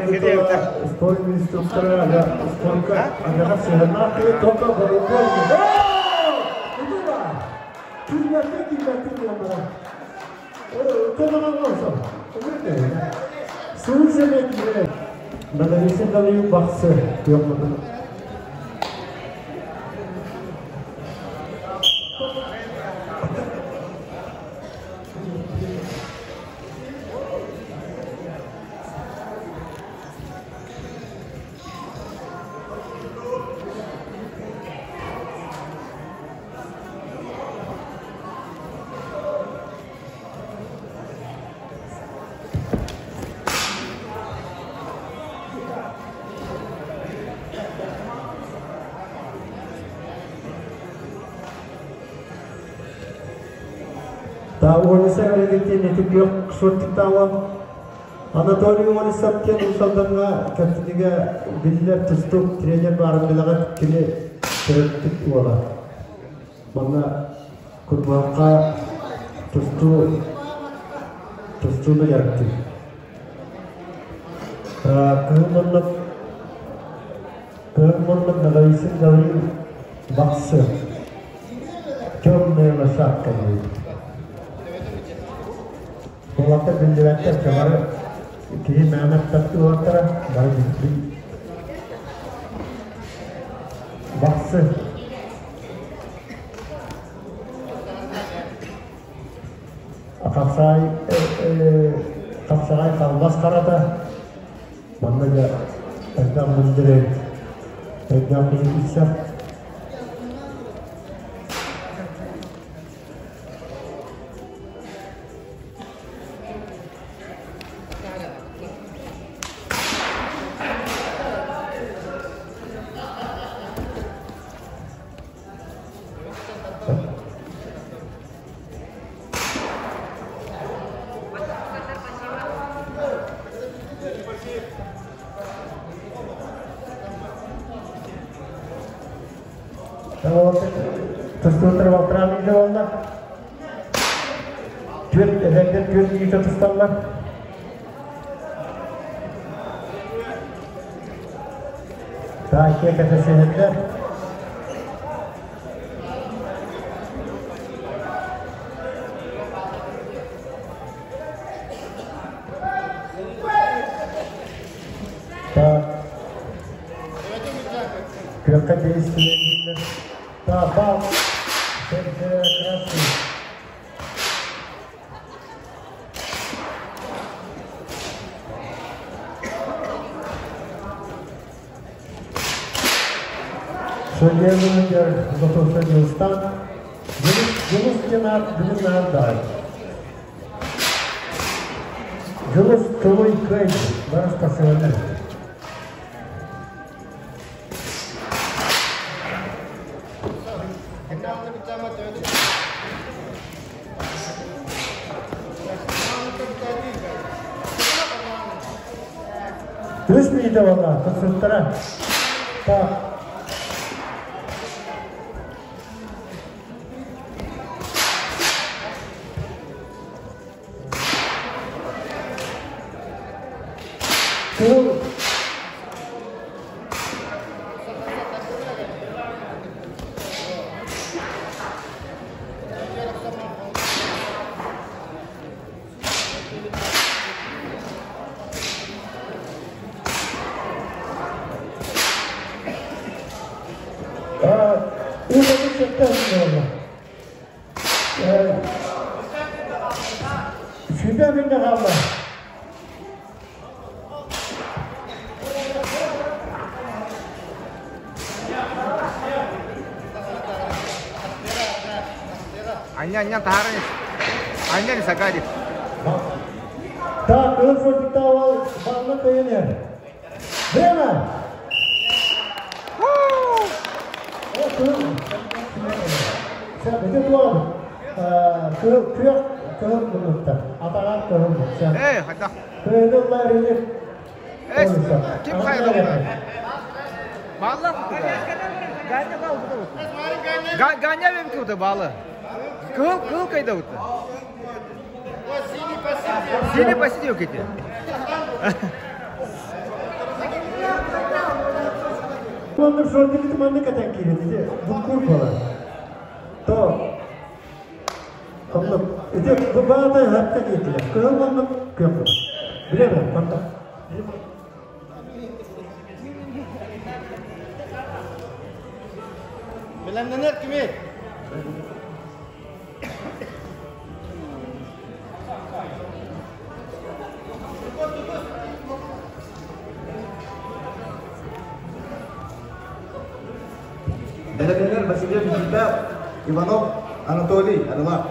спорт инструктора, спортка анаға сыһыннаах киһи только волейбол. Килбэттэ килбэттэ диэн Слушай, Наговицын Гаврил Бахсы Тёмный. Та Олеса Регентин этип суттыктаалы. Анатолий Олесов кен усалданга кәптиге биллер тустук тренер барын билагат кини төрөттүк уола. Манна курбанка тусту тустууну ярыкты. Кыһыл Кыһыл Наговицын Гаврил Бахсы. Темная лошадка будет. Улаттар биллибэттэр бары киһи мээнэ тапты улаттара бары билбит. Бахсы. Хапсаай хапсаай халбас харата манна да элбэх мындыры элбэх киһи билсэр. Тустуутар балтыраан иде болла. Түөрт эдэрдэр түөрт киһи тусталлар. Таакия кэтэсиһэллэр. Та күөххэ действиеллэр. Та бал красный. Судья готов Дилстан. Дилус Динар Динар дай. Дилус Тулуй Кэй. Барыс Касыванер. Үс миите вала, тусуттара. Так. Кыл Уутатык сөптөөх буолла. Сүүрбэ минне хаалла. Анньа-анньа таһааран Анньа Сагадик. Так, кыһыл шортиктаах балла кыйын Время! Ити туох кыһыл күөх кыһыл муннуктар. Атаҕар кыһыл Эй, хайдах? Кыһыллар или Эй, ким хайда Баалар Ганя бем кута баалы. Кыһыл кыһыл кайда бутта. Синий посидел кете. Маннык шортик маннык этэн киирин буккур буолар. То Оннук. Ити бу баата хатта диэтилэр. Кыһыл маннык күөх. Билэбин, маннык. Билэмнэнэр кими? Бэлэмнэнэр Василий Никита Иванов Анатолий Арыла.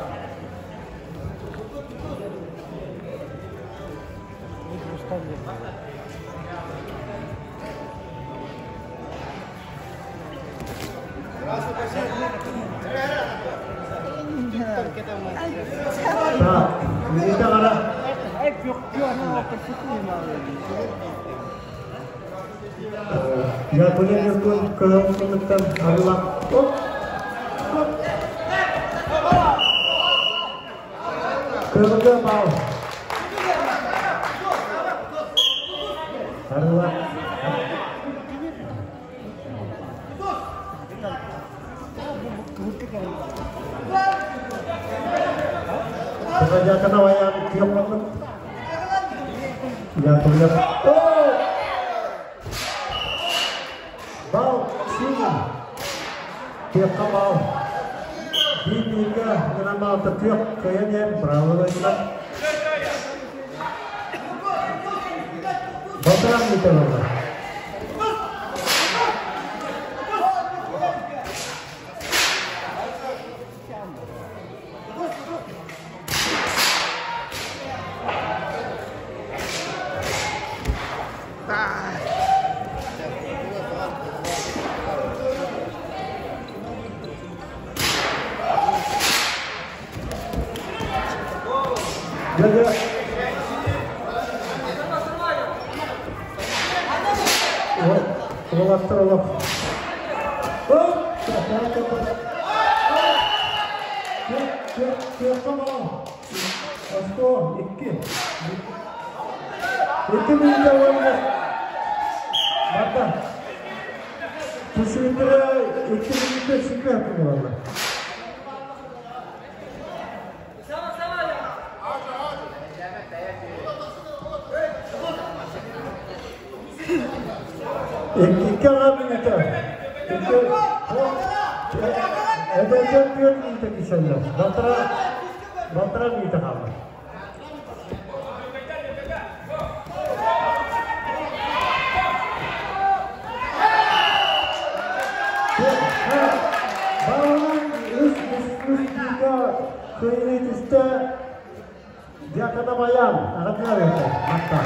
Так, Никита Гара. Яковлев Нюркун кыһыл муннуктан Арыла. Оп! Оп! Кыһылга бал. Арыла. Сахадьякана ваян күөх муннук. Яковлев. Бал синий. Күөххэ бал. Биир-бииргэ гынан баалта күөх кыайан иһэн браво дойдулар. Балтаран бүтэн олор. Дядя. Уолаттар олох. Очко, икки. Икки мүнүүтэ уонна барда. Түсүнтэрэ икки мүнүүтэ сүүрбэ буолла. Икки аҕа мүнүүтэ. Икки эдэрдэр түөрт мүнүүтэ кисэллэр. Балтара балтара мүнүүтэ хаалла. Баланан үс үс үс кыайыы түстэ Дьякона Баян, аҕатыгар матта.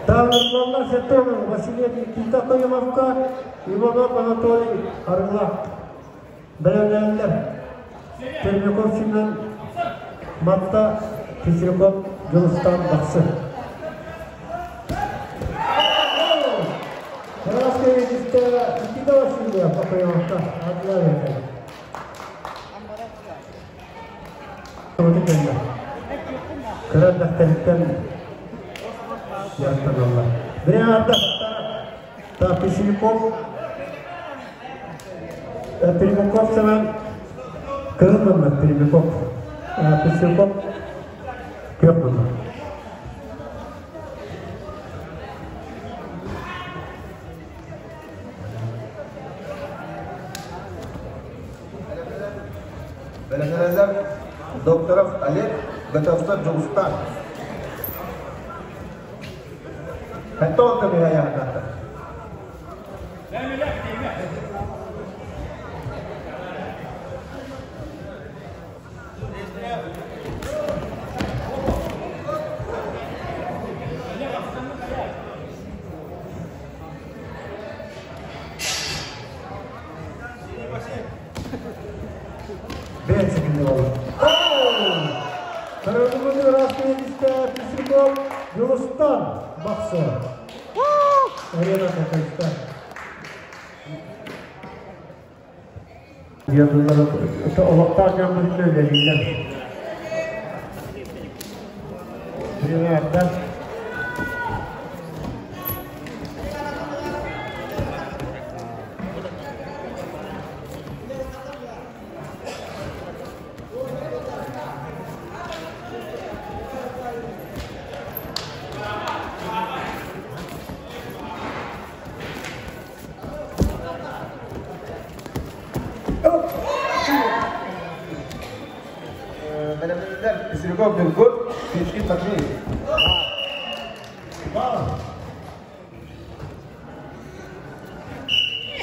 Тааллаллар Сетонов Василий Никита Тоемовка, Иванов Анатолий Арыла. Бэлэмнэнэллэр. Пермяков Семен Матта Петряков Дьулустан Бахсы. Тараска Никита Никита Васильев Окоемовка Адлар Кыра дьахтарыттан дьарыктаналлар. Бригада Пестряков Пермяков Семен кыһыл муннук Пермяков Пестряков күөх муннук. Бэлэмнэнэллэр Докторов Олег, Готовцев Дьулустаан. Хантон көмүһэ яһыннахтар. Бэт секунды болду. Көрөгүмүн ыраас теннисте Писюков Юлустан бахсы. Арена Татарстан. Олохтоох дьоммут үлэлииллэр. Тренердэр Бэлэмнэниллэр Пестряков Ньургун, Печкин Матвей.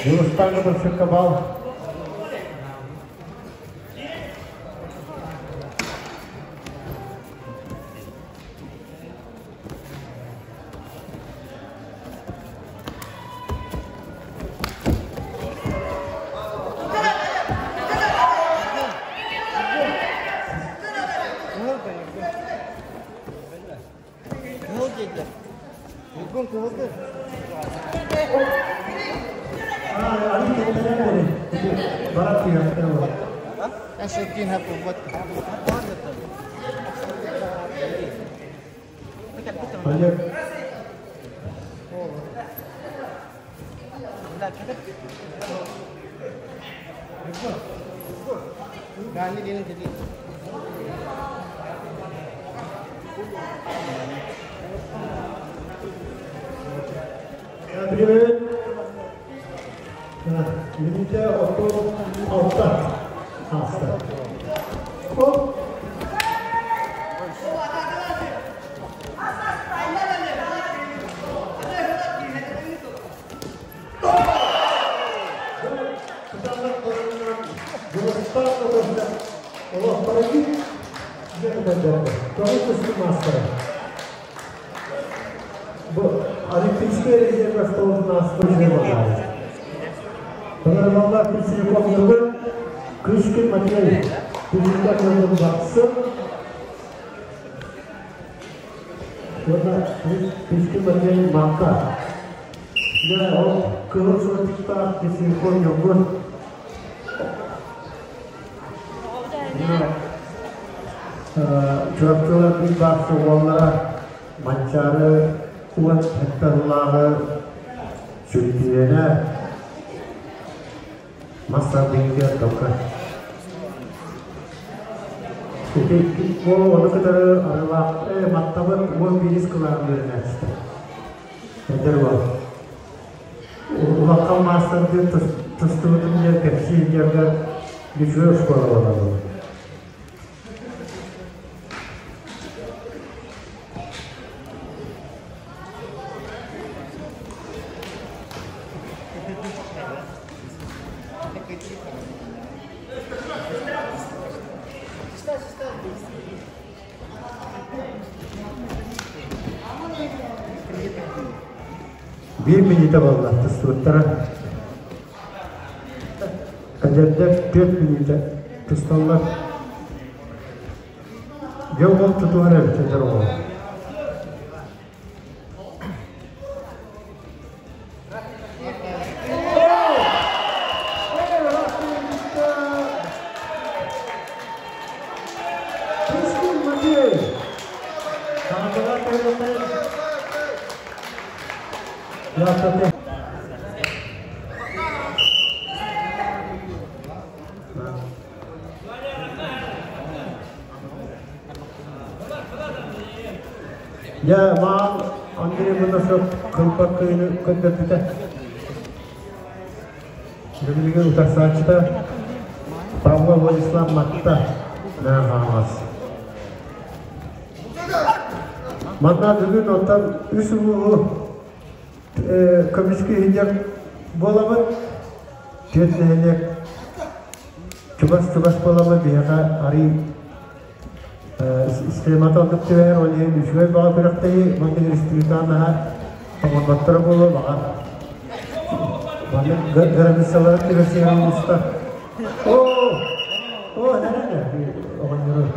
Дьулустаҥҥа бырсыкка бал. Олег. Привет. Лимите 36 аста. Оп. Бу Олимпийскай резервэ столун ааспыт Панораллар Пестряков Ньургун, Кышкин Матвей, Пестряков Ньургун Бахсы, уонна Печкин Матвей Мака. Дьэ, ол кыһыл суотуктаах Пестряков Ньургун. Чурапчылар биир баахсы уоллара Манчаары уон гектарлааҕы чөмпүйүөнэ мас тардыытыгар тока. Ити уол ону кытары арылаах маттабыт 11 кылааһын үөрэнээччитэ. Эдэр уол. Улахан маастардыын тустубутун диэн кэпсии дьарга үчүгэй оскуола буолар. Биир мүнүүтэ буолла тустубуттара. Эдэрдэр 4 мүнүүтэ тусталлар. Дьэ уол тутуһар эбит эдэр уол. Дьэ, маал Андрей Моносов кылбаккыны көрдөрбүтэ. Билигин утарсааччыта Павлов Владислав Матта Нааҕаҕас. Манна бүгүн оттон үс улууһу Көмүскүү иһинньэр буолабыт. Түөрт нэһилиэк чугас-чугас буоламмыт биһиэхэ арый схемата оннук түбэһэр, ол иһин үчүгэй баҕа күрэхтэһии, маннык республикаҕа наһаа тоҥорботторо буолуо баҕар. Маннык границалары түбэсиһэр улуустар. Оо, оо, нэрэ оҕонньору.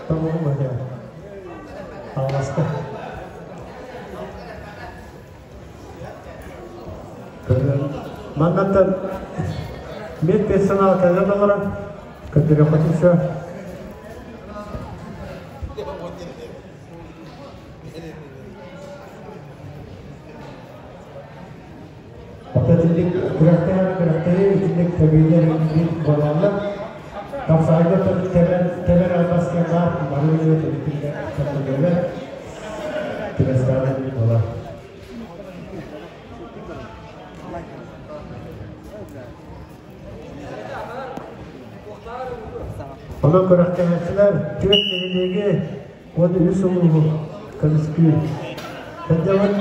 Тоҥорум бата. Хааласта. Маннаттан медперсонал кэлэн олорон көрдөрүөххүтүн сөп. Итинник күрэхтэһэр күрэхтэһии итинник тэбиилэр биир буолаллар. Тапсаайга тэбэр тэбэр албас диэн баар бары үлэ тэбитиллэр көрдөрөллөр. Түбэстэҕинэ буолар. Онон күрэхтэһээччилэр түөрт нэһилиэги уонна үс улууһу көмүскүүр. Сылдьабыт.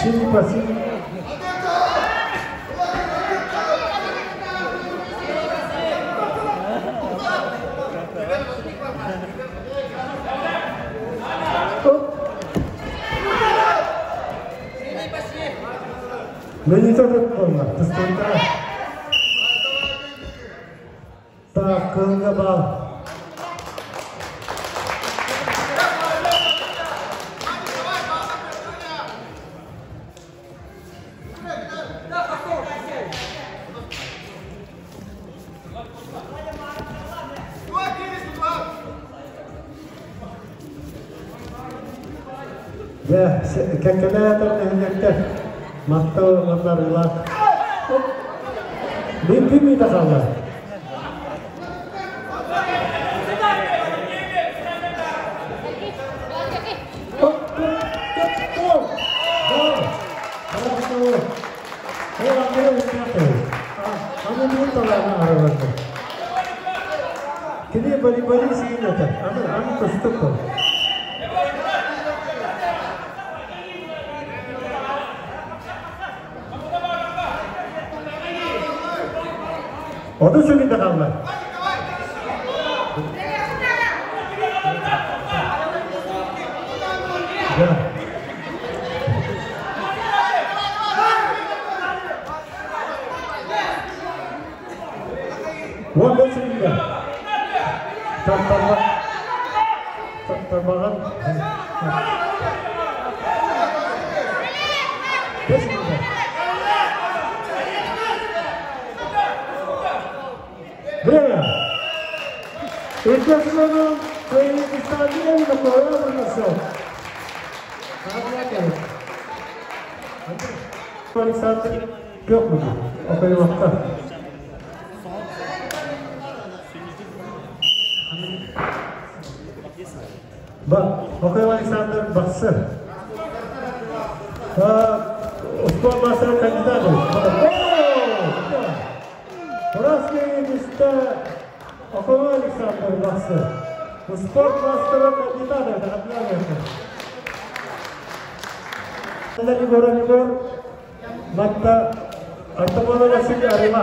Синий пассив. Мені тут буолла, тустууктара. Так, кылга бал. Дьэ, кэккэлээтэр нэһилиэктэр махтал ылларыылаах. Мин ким хаалла? Кини бали-бали сиин этэ. Аны, аны тустук был. Ону сүгүндэ хаалла. Уон бэс сүгүндэ. Тартарба. Тартарбаҕан. Бэс сүгүндэ. Время. Иккисинэн Кыргызстаны Александр Пёкман, Окоемовка. Ба, Окоем Александр Бахсы. Спорт мастера кандидаты. Красные места Окоем Александр Бахсы. Спорт мастера кандидаты. Егор Егор, Матта Артамона Василий Арима.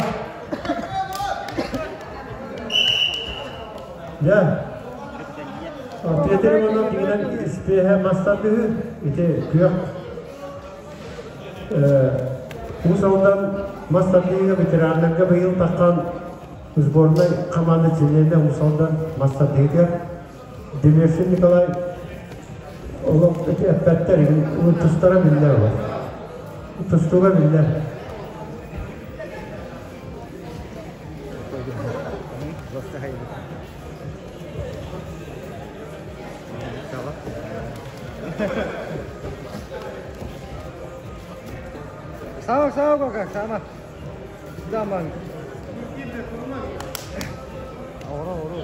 Я. Петр Иванов дигинен испеһэ мастардыһы ити күөх Уус Алдан мас тардыыга ветераннарга быйыл таххан сборнай команда чилиэнэ Уус Алдан мас тардыытыгар Демершин Николай олох ити эппэттэр тустара биллэр олох. Тустууга биллэр. Sama sama kok sama. Zaman. Ora ora.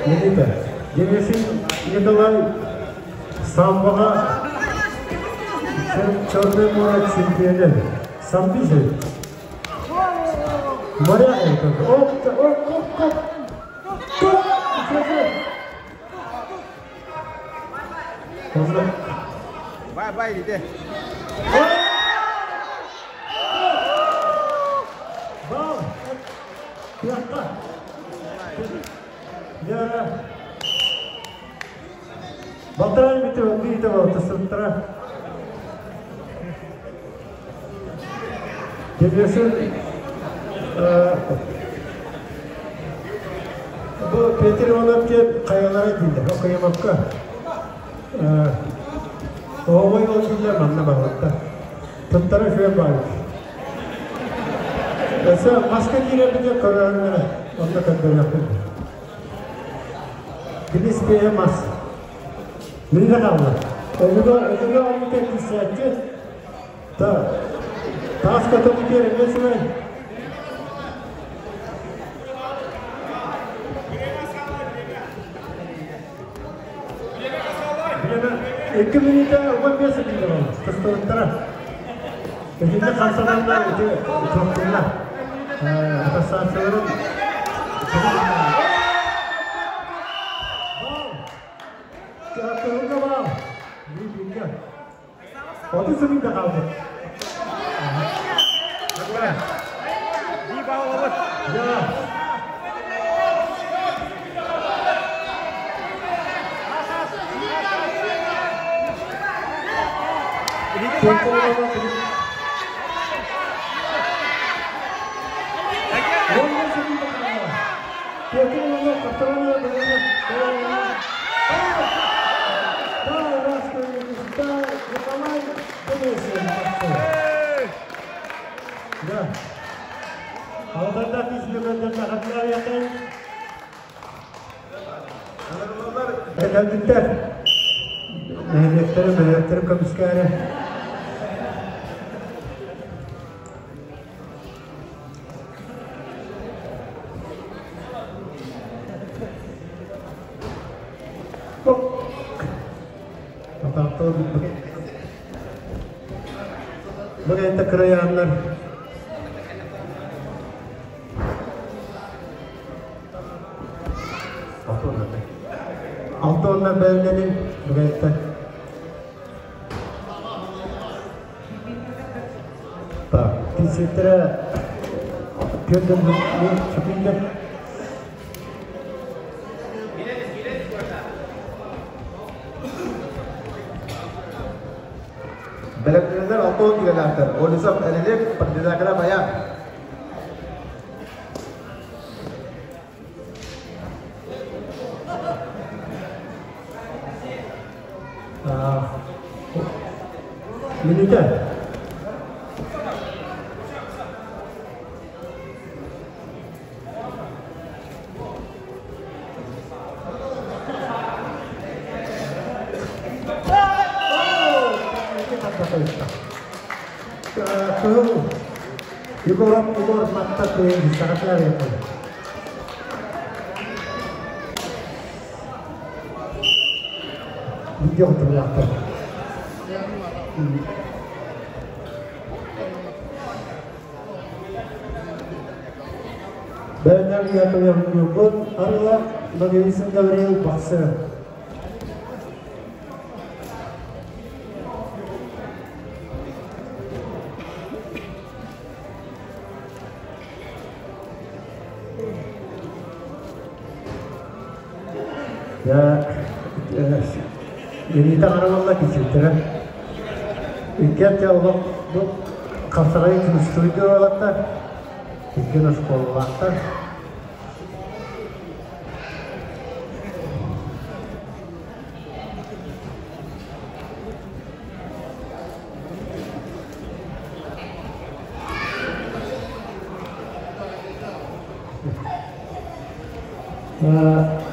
Никита, Демешин Николай самбоҕа Черное море чемпионы. Самбизи. Моряк оп, оп, оп, оп. Бай бай диде. Бал. Пиякка. Яра. Балтаран бите бите балта сыттара. Демешин бу Петр Иванов диэн хайалара дииллэр, Окоемовка. Оҕой ол дииллэр манна барбыттар. Туттара үчүгэй баар. Өссө маска киирэрбитигэр көрөөрү онно көрдөрүөхпүт. Кини спея мас. Миинэ хаалла. Өбүгэ өбүгэ оҥута киирсээччи. Та таас көтөҕүтүөр эмиэ үчүгэй. Икки мүнүүтэ 15 секунда буолла. Тустубуттара. Итиннэ хамсананнар ити туохтууллар. Ассоциацияларын Кыһылга баал. Биир 30 секунда хаалбыт. Бии баалабыт. Я. Да. Алдарда Кэлбиттэр. Нэһилиэктэри, бөһүөлэктэри көмүскээри. Бу кэнтэ кырайааннар Алта уонна бэлэмнэнин бүгүттэ. Так, тисеттері Петр секунда. Бэлэмнэнэллэр 60 килэлээхтэр. Олесов Элилик, Партизакра Баян. Минутэ. Кыһыл Егоров Егор Матта кыайын саҕатыар yapalım. Видео отуруохтар. Бэрнэр Яковлев Арыла Ноговицын Гавриил Бахсы. Я Илиитэ харамалла кичиттэрэ. Иккиэн олох бу хапсаҕайы күнүстүрүйдү уолаттар. Иккиэн оскуолалаахтар.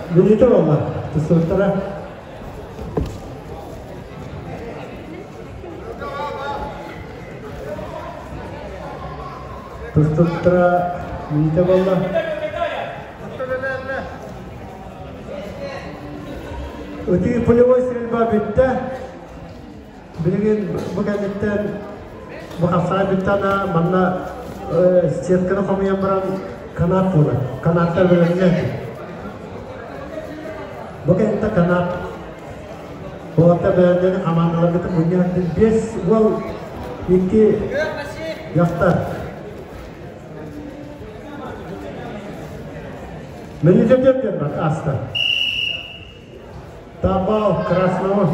Билиитэ буолла тустубуттара. Тустубуттара билиитэ буолла. Ытыы полевой стрельба бүттэ. Билигин бу кэнниттэн бу хапсаҕай бүттэҕинэ манна сетканы хомуйан баран канат буолар. Канаттар бэлэмнээх. Бу кэнниттэн канат Уолаттар бэлэмнэни хамаандаларгытын мунньан 5 уол 2 дьахтар. Мүнүүтэ диэн бар ааста. Табал Краснова.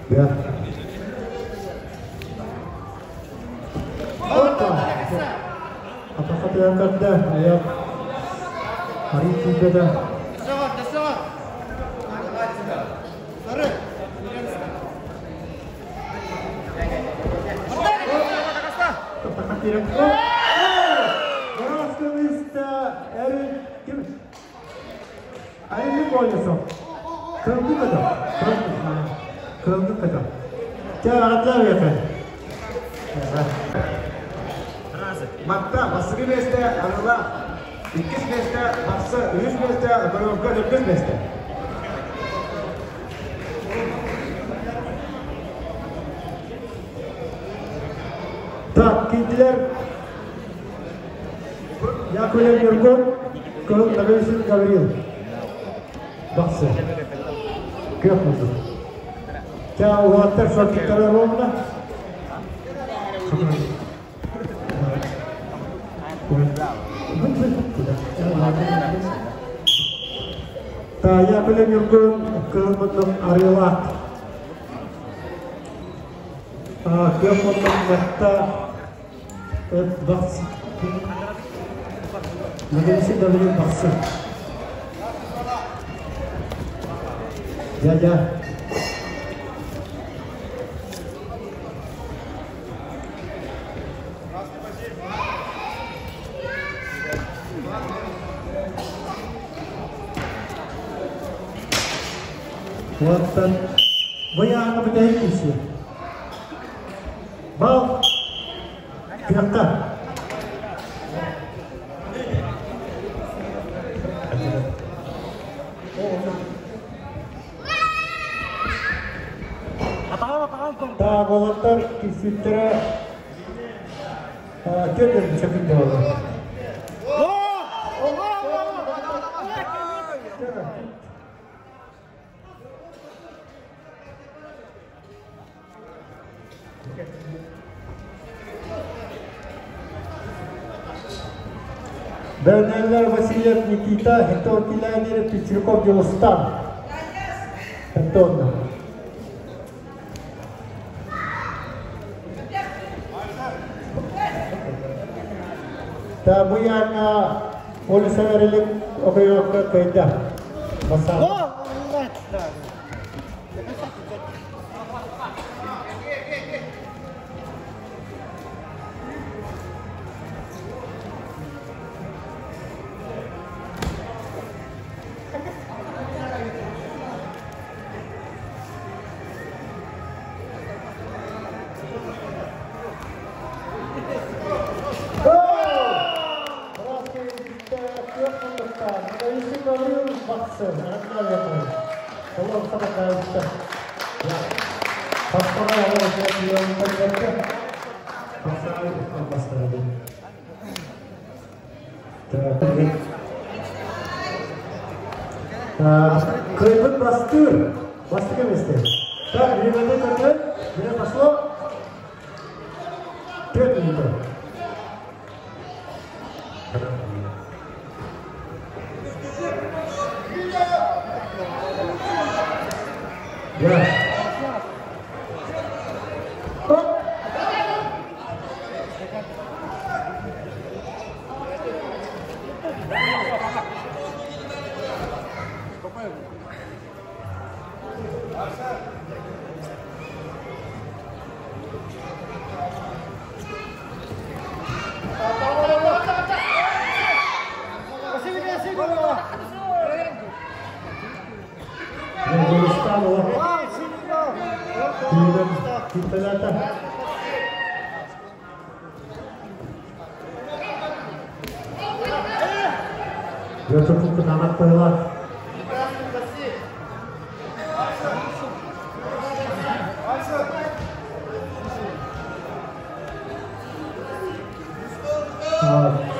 Yeah. Атахатыгар көрдө, айах арый тиийбэтэ. Айылы болесо. Кылгы көтө. Кылгы көтө. Чэ, аҕатлар яхэ. Матта бастакы миэстэ Арыла, иккис миэстэ Бахсы, үһүс миэстэ Окоемовка, төрдүс миэстэ. Так, киирдилэр Яковлев Ньургун, Кыһыл Ноговицын Гаврил. Бахсы. Күөх мундук. Ча уолаттар шортиктара ровно. Та Яковлев Ньургун, Кыһыл мундук Арыылаах. Күөх мундук Матта Бахсы. Ноговицын Гаврил Бахсы. Дядя. Уоттан быйааны бүтэһик киирсиэ. Бал күөххэ. Так, уолаттар киирсииттэрэ 4 секунд буолла. Бернеллер Васильев Никита, Хитон Килянин, Петряков Дилустан. Антонна. Табуяна Полисаверилик Окойокка кыйда. Басар. Кыайбыт бастыыр. Бастык эместер. Так, время көрдө. Время пошло. 4 минута. Да. Оп. Дьулустаан олох күүһүнэн күүттэлээтэ. Петр кытаанах быһыылаах.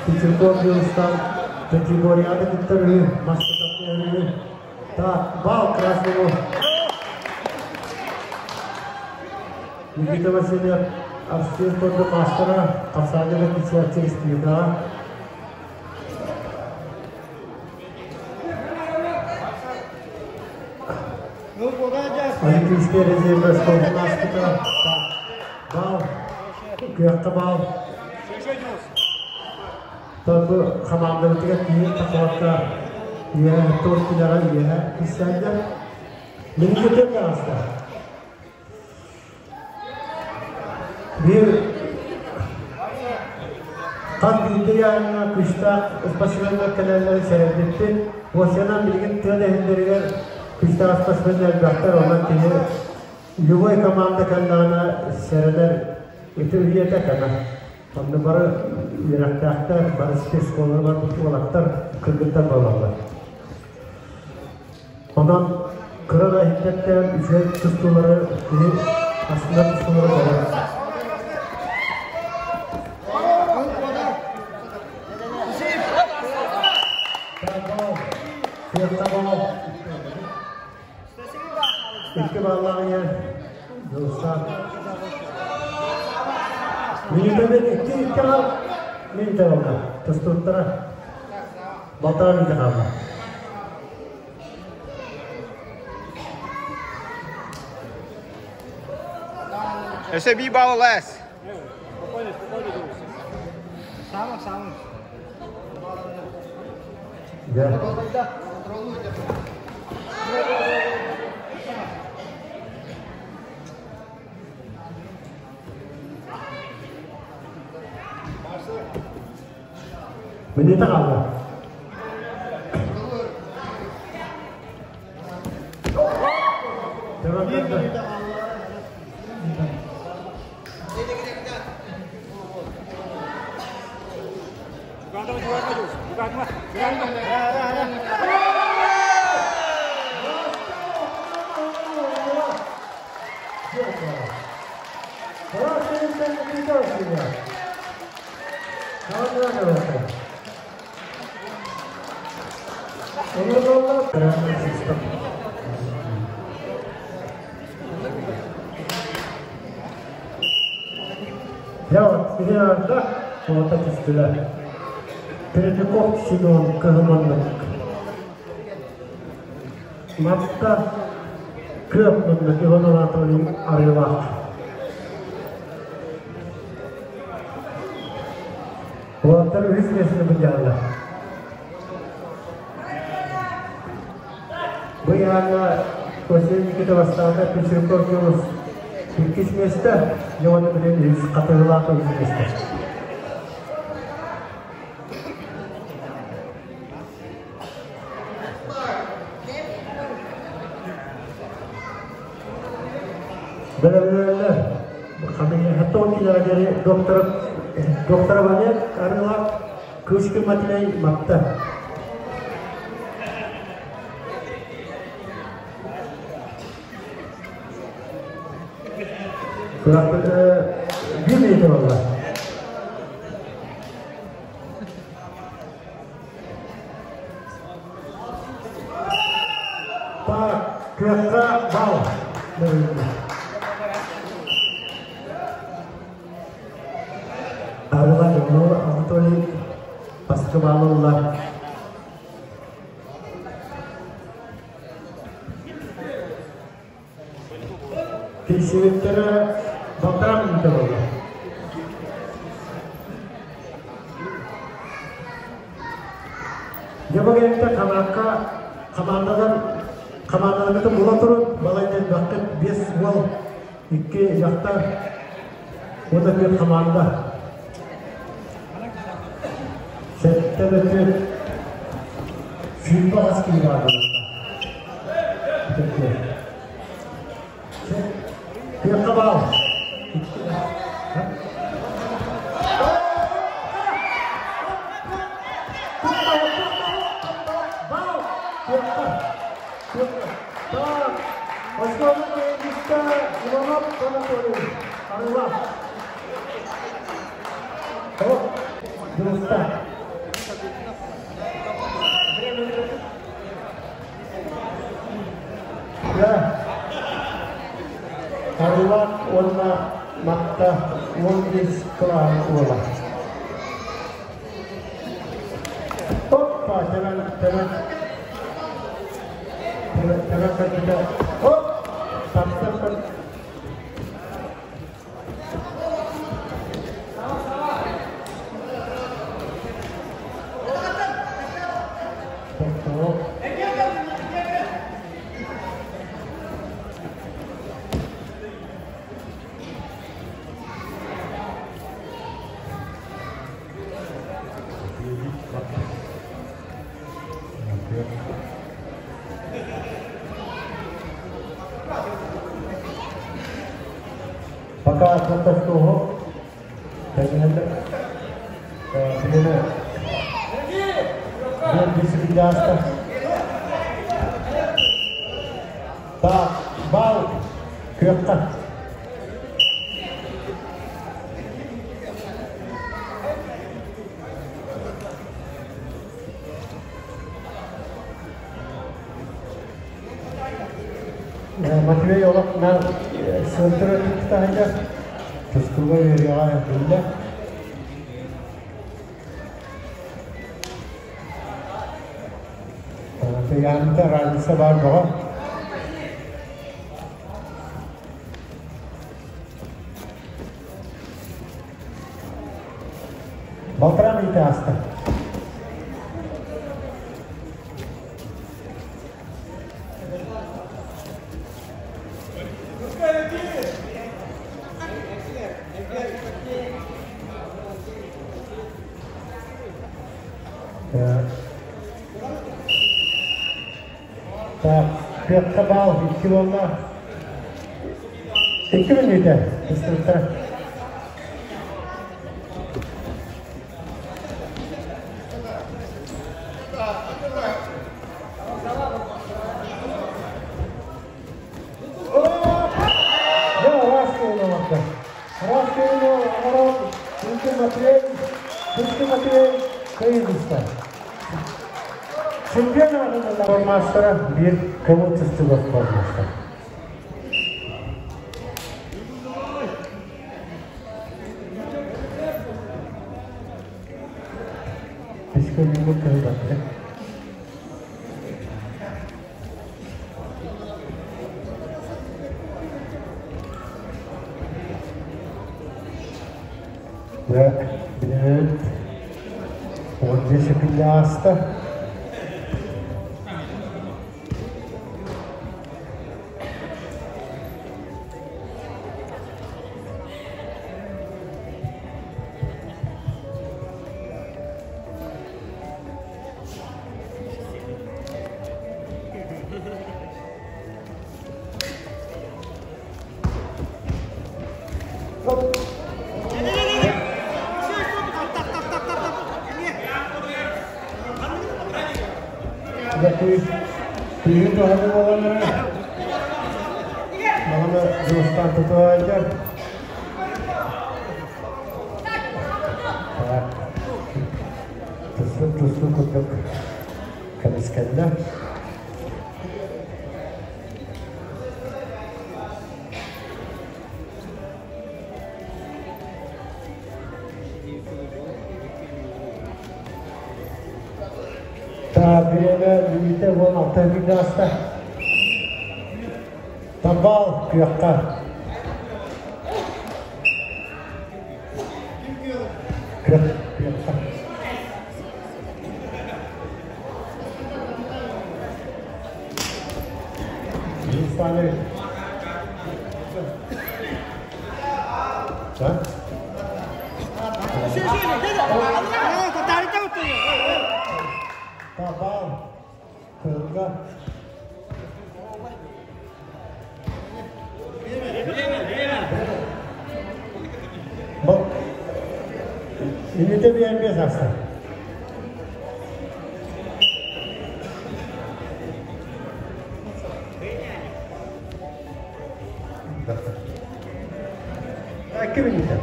Петербург Дьулустаан категорияны кыттар үһү, мастатар үһү. Так, бал красному. Никита Васильев, Арсен Тордо мастера, Хасанова Кичачи республикаҕа. Олимпийскай резервэ спордун ааспыта. Бал, күөххэ бал. Бу хамаандабытыгар киһи тахсыбакка үөһэ туох килэҕэ үөһэ киссээллэр. Миникетен таҕыста. Биир хас биирдии ыйааһыҥҥа күүстээх спортсменнар кэлэллэрин сэрэйбиппит. Уосянан билигин тыа нэһилиэгэр күүстээх спортсменнар элбэхтэр, онон киһи любой команда кэллэҕинэ сэрэнэр ити үйэтэ кэмэ. Онно бары үөрэхтээхтэр, бары спецшколалар барбыт уолаттар, кыргыттар буолаллар. Онон кыра да иһиттэттэн үчүгэй тустуулары киһи астына тустуулары көрөр. Икки баллаах ийэ Дьулустаан. Минутаны икки икки аҕал минута буолла. Тустууттара балтараа минута хаалла. Өссө бии баллас. Самых самых. Минута хаалла. Я вот да, вот это түстүлэр. Третьяков Семен кыһыманнык. Матта күөх муннук Иван Анатольевич Арыылаах. Уолаттар үһүс миэстэни былдьаһаллар. Бу ыйааҥҥа Василий Никита бастаата, Петряков Юрус иккис миэстэ, Леон билин үһүс хатыылаах үһүс миэстэ. Бэлэмнэнэллэр. Хатон килэҕэ диэри доктор доктор Валет Арылаах Кыскы Матвей Матта. Bir metre valla. Так, күөххэ бал. Арыла Иванов Анатолий бастакы баалы ылла. Килсибиттэрэ балтараа мүнүүтэ буолла. Дьэ бу кэнниттэн хамаакка хамаандадан хамаандаларгытын була турун балайда элбэххит биэс уол икки дьахтар уонна түөрт хамаанда сэттэ да түөрт сүүрбэ хас киһи баар буолуохтаах. Күөххэ баал. Баал! Күөххэ. Күөххэ. Так. Оскуола Киһиттэ Иванов Анатолий. Арыла. О, Дьулуста. Арылаах уонна Матта 15 кылааһын уола. Оппа, тэбэн, тэбэн, тэбэн, тэбэн көрбүтэ. Оп! Тапсан көр. Пока Татарского тэҥнэллэр. Билиме биир дисциплинаста. Так, бал күөххэ. Матвей олох наар сылдьар таһыгар тустууга үөрүйэҕэ биллэ. Тыйаанта разница баар бөҕө. Балтараа мүнүүтэ ааста. Так, күөххэ баал икки буолла. Икки мүнүүтэ инструктор. Маастара биир көҥүл тустууга формаастар. Психология кыһылбаттар. Дьэ, билэбит, 15 секунда ааста. Күүһүн туһаны буоланнара Маҕана Дьулустаан тутуһаайдар. Тустуу тустуу курдук көмүскэллэ. Бириэмэ бүлүүтэ 16 күн ааста. Табал күөххэ. Күөх күөххэ. Иванович. Да? Табал кыылга. Минута биэн бес аста. Икки минута.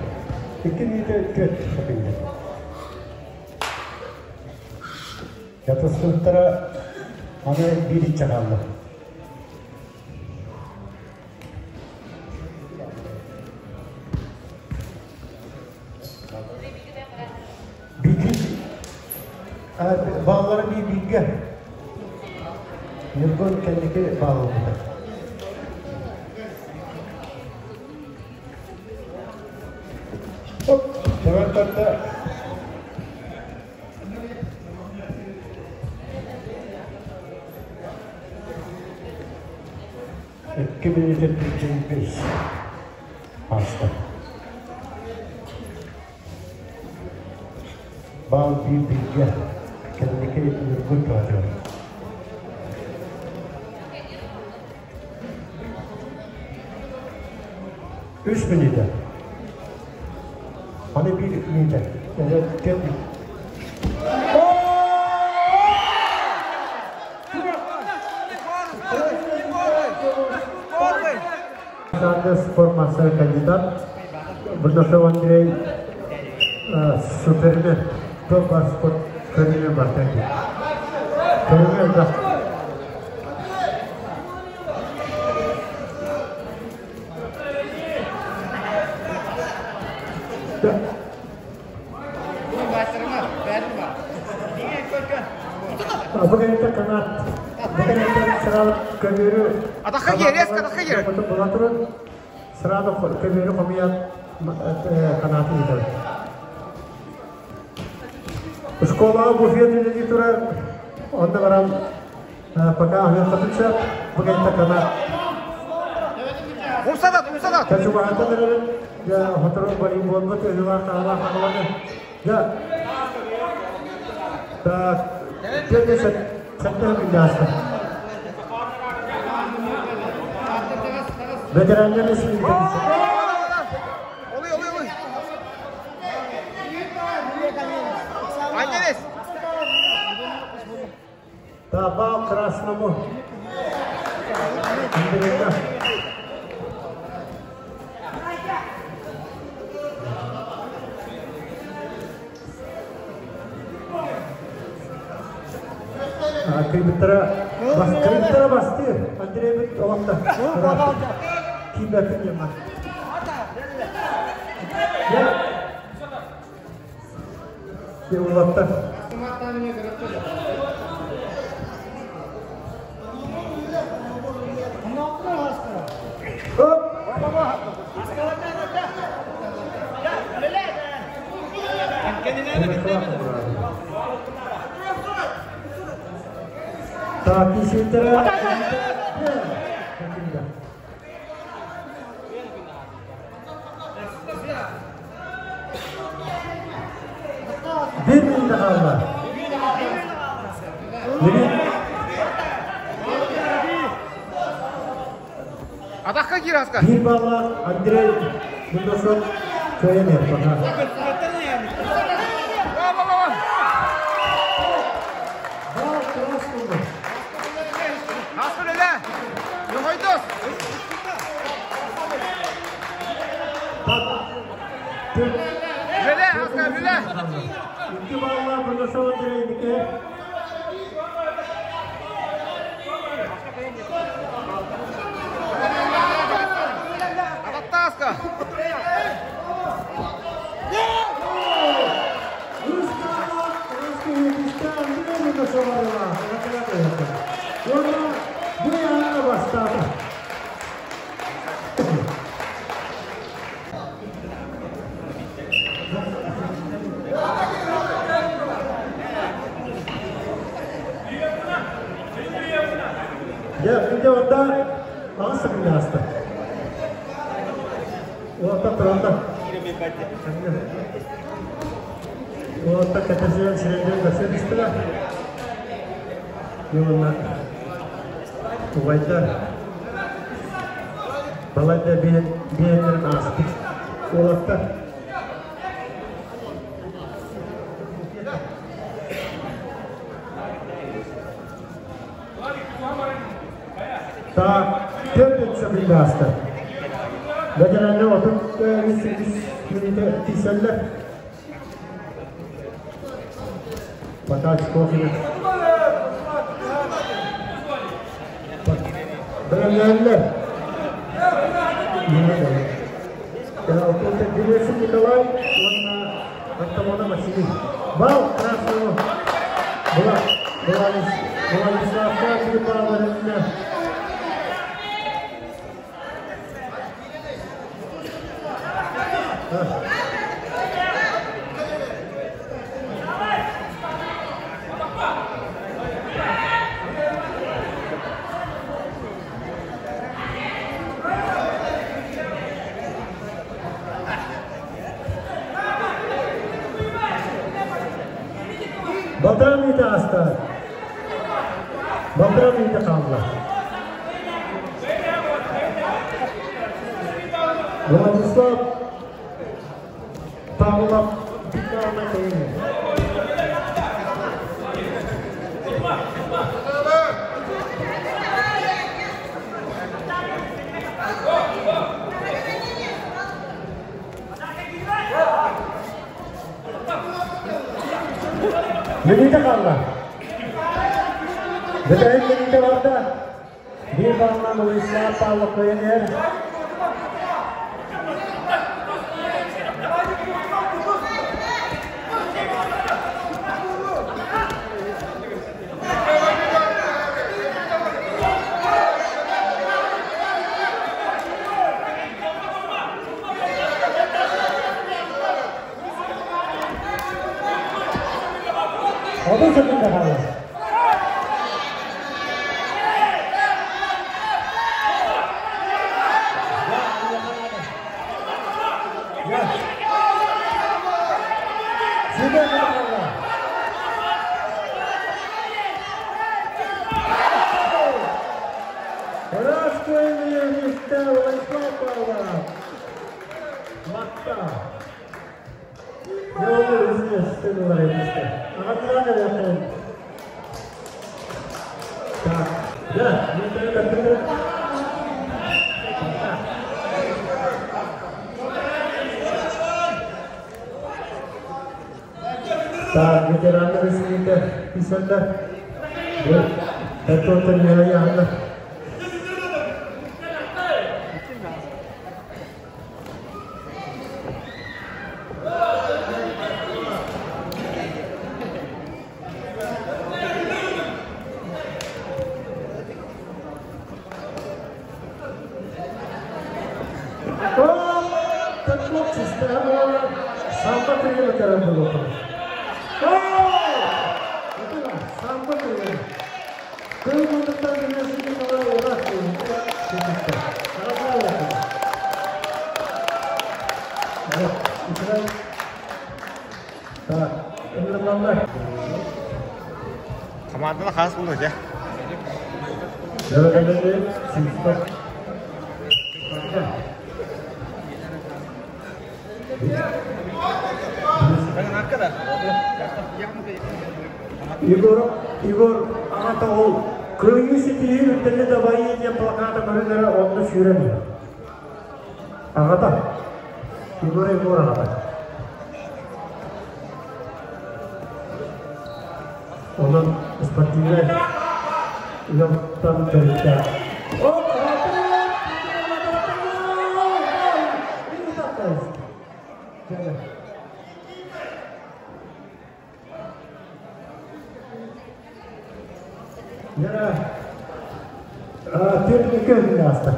Икки минута төрт секунда. Ятыскылтара аны биир иччэ хаалла. Биир бааллара биир бииргэ. Ньургун кэнники бааллыбыта. Оп, тэбэн тарда. Икки мүнүүтэ 45 ааста. Баал биир бииргэ кэнники Ньургун туһатыгар. Үс мүнүүтэ. Аны биир мүнүүтэ. Кэт Спорт мастер кандидат Бурнашов Андрей супермен топ спорт көрүҥэ барта Көрүҥэ элбэх. Бу кэнниттэн канат, бу кэнниттэн сразу көбүөрү Атахха киир, резко атахха киир. Була туран сразу көбүөрү хомуйан канатын ыытар. Школаҕа буфет үлэлии турар, онно баран пока аһыаххытын сөп, бу кэнниттэн канат. Умсадат, умсадат. Чугаһатан эрэрин, дьэ, сотору волейболга тыаһылаах таһалаах хааланы. Дьэ, так, дьэ, сэттэ күннээстэ. Ветераннар Олуй, олуй, олуй. Айнерес. Табал красному. Андрейка. Кыйбыттара кыйбыттара бастыыр. Андрейбит олохто. Кийбэппин диэн Я улатта. Оп! Так, киситтера. Биир минутэ хаалла. Атахха киир аска. Биир баллаах Андрей Миндосов кыайан иһэр пока. Бал красному. Аска үлэлэ. Йохойдос. Үлэлэ, аска үлэлэ. Икки баллаах Миндосов Андрейдики. Ататта аска. Бастаата. Дьэ, видео онда аҕыс секунда ааста. Уолаттар тураллар. Уолаттар кэтэсиэн сирэйдэрин көрсө түстүлэр. Уонна убайдар балайда биэннэрин ааспыт уолаттар. Так, 4 секунда аста. Ветераннар 38 минута тиийсэллэр. Пока очков нет. Бэлэмнээллэр. Билесин Николай уонна Антамона Василий. Бал красному. Владиславка Филиппова. Балтараа мүнүүтэ ааста. Балтараа мүнүүтэ хаалла. Владислав Павлов Петровна Каина. Мүнүүтэ хаалла. Бүтэһик мүнүүтэ барда. Биир балынан Владислав Павлов кыайан иһэр. 30 секунда хаалла. Сүүрбэ хаалла. Ыраас кыайыыны Владислав Павлов. Матта. Ne olur üstüne işte. Аҕатынан эрэхин. Так, да, не Так, ветераннар үсүнүтэ тиийсэллэр. Бу яһанна. Самба кырыйы көрөн болуп. Самба кырыйы. Кыл мындыктан билесин Николай Урас. Так, ынырмалар. Команданы хас булду, же. Егор, Егор аҕата ол кыайыы ситиһии үрдэлли дабайыы диэн плаката көрүнэрэ онно сүүрэн иһэр. Аҕата. Егор Егор аҕата. Онон спортивнай ыалтан төрүттээх. Яра техника аста.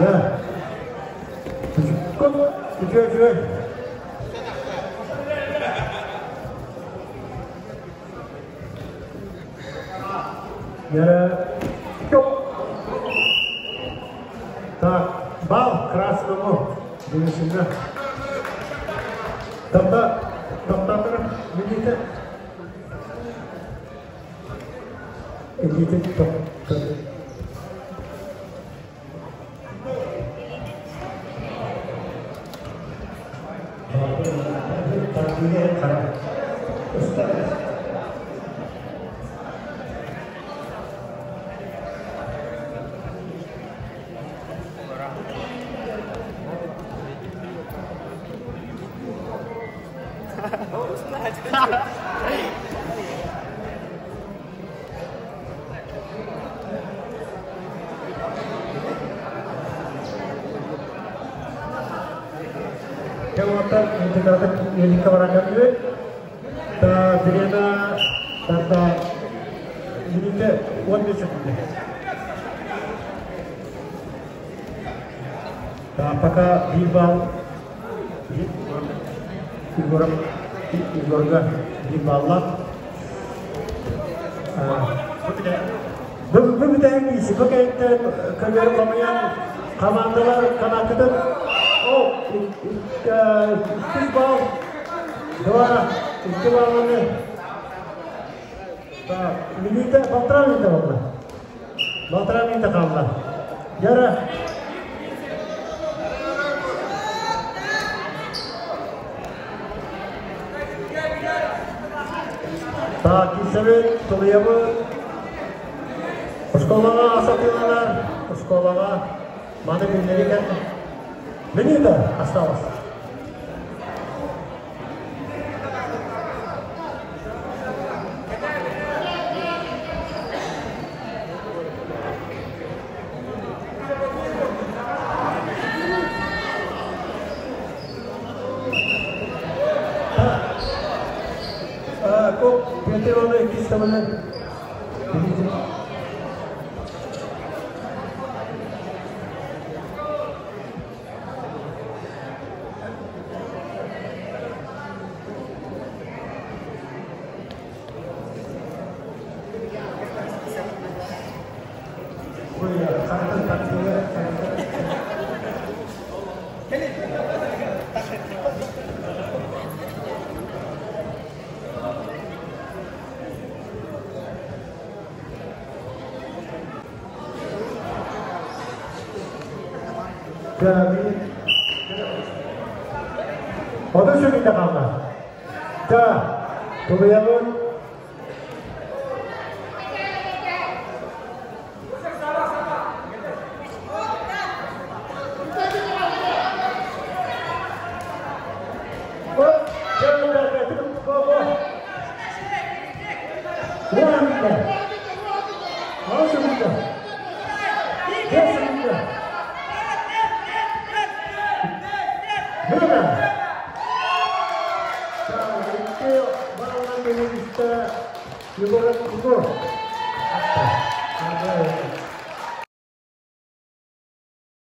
Да. Үчүгэй, үчүгэй. Яра. Так, бал красному. Бүгүнсүннэ. Топта, топтатыр, видите? Идите, топ. Кематтар интегратор еликке баран Та время тарда минуте 15 секунд. Та пока 1 балл Егоров Егорга 1 балла. Бу бүтән isi бу кәйттен көмөр комаян командалар канакытын о 2 балл 2 2 баллны. Так, минута, полтора минута болды. Полтора минута қалды. Яра. Так, Исабет, Тулыябы. Школаға асатылалар, школаға маны билдерген. Минута осталось. Kok Peter onu ikisi. Оду сүгүтэ қалды. Та, Тулуябын. Егор, Егор.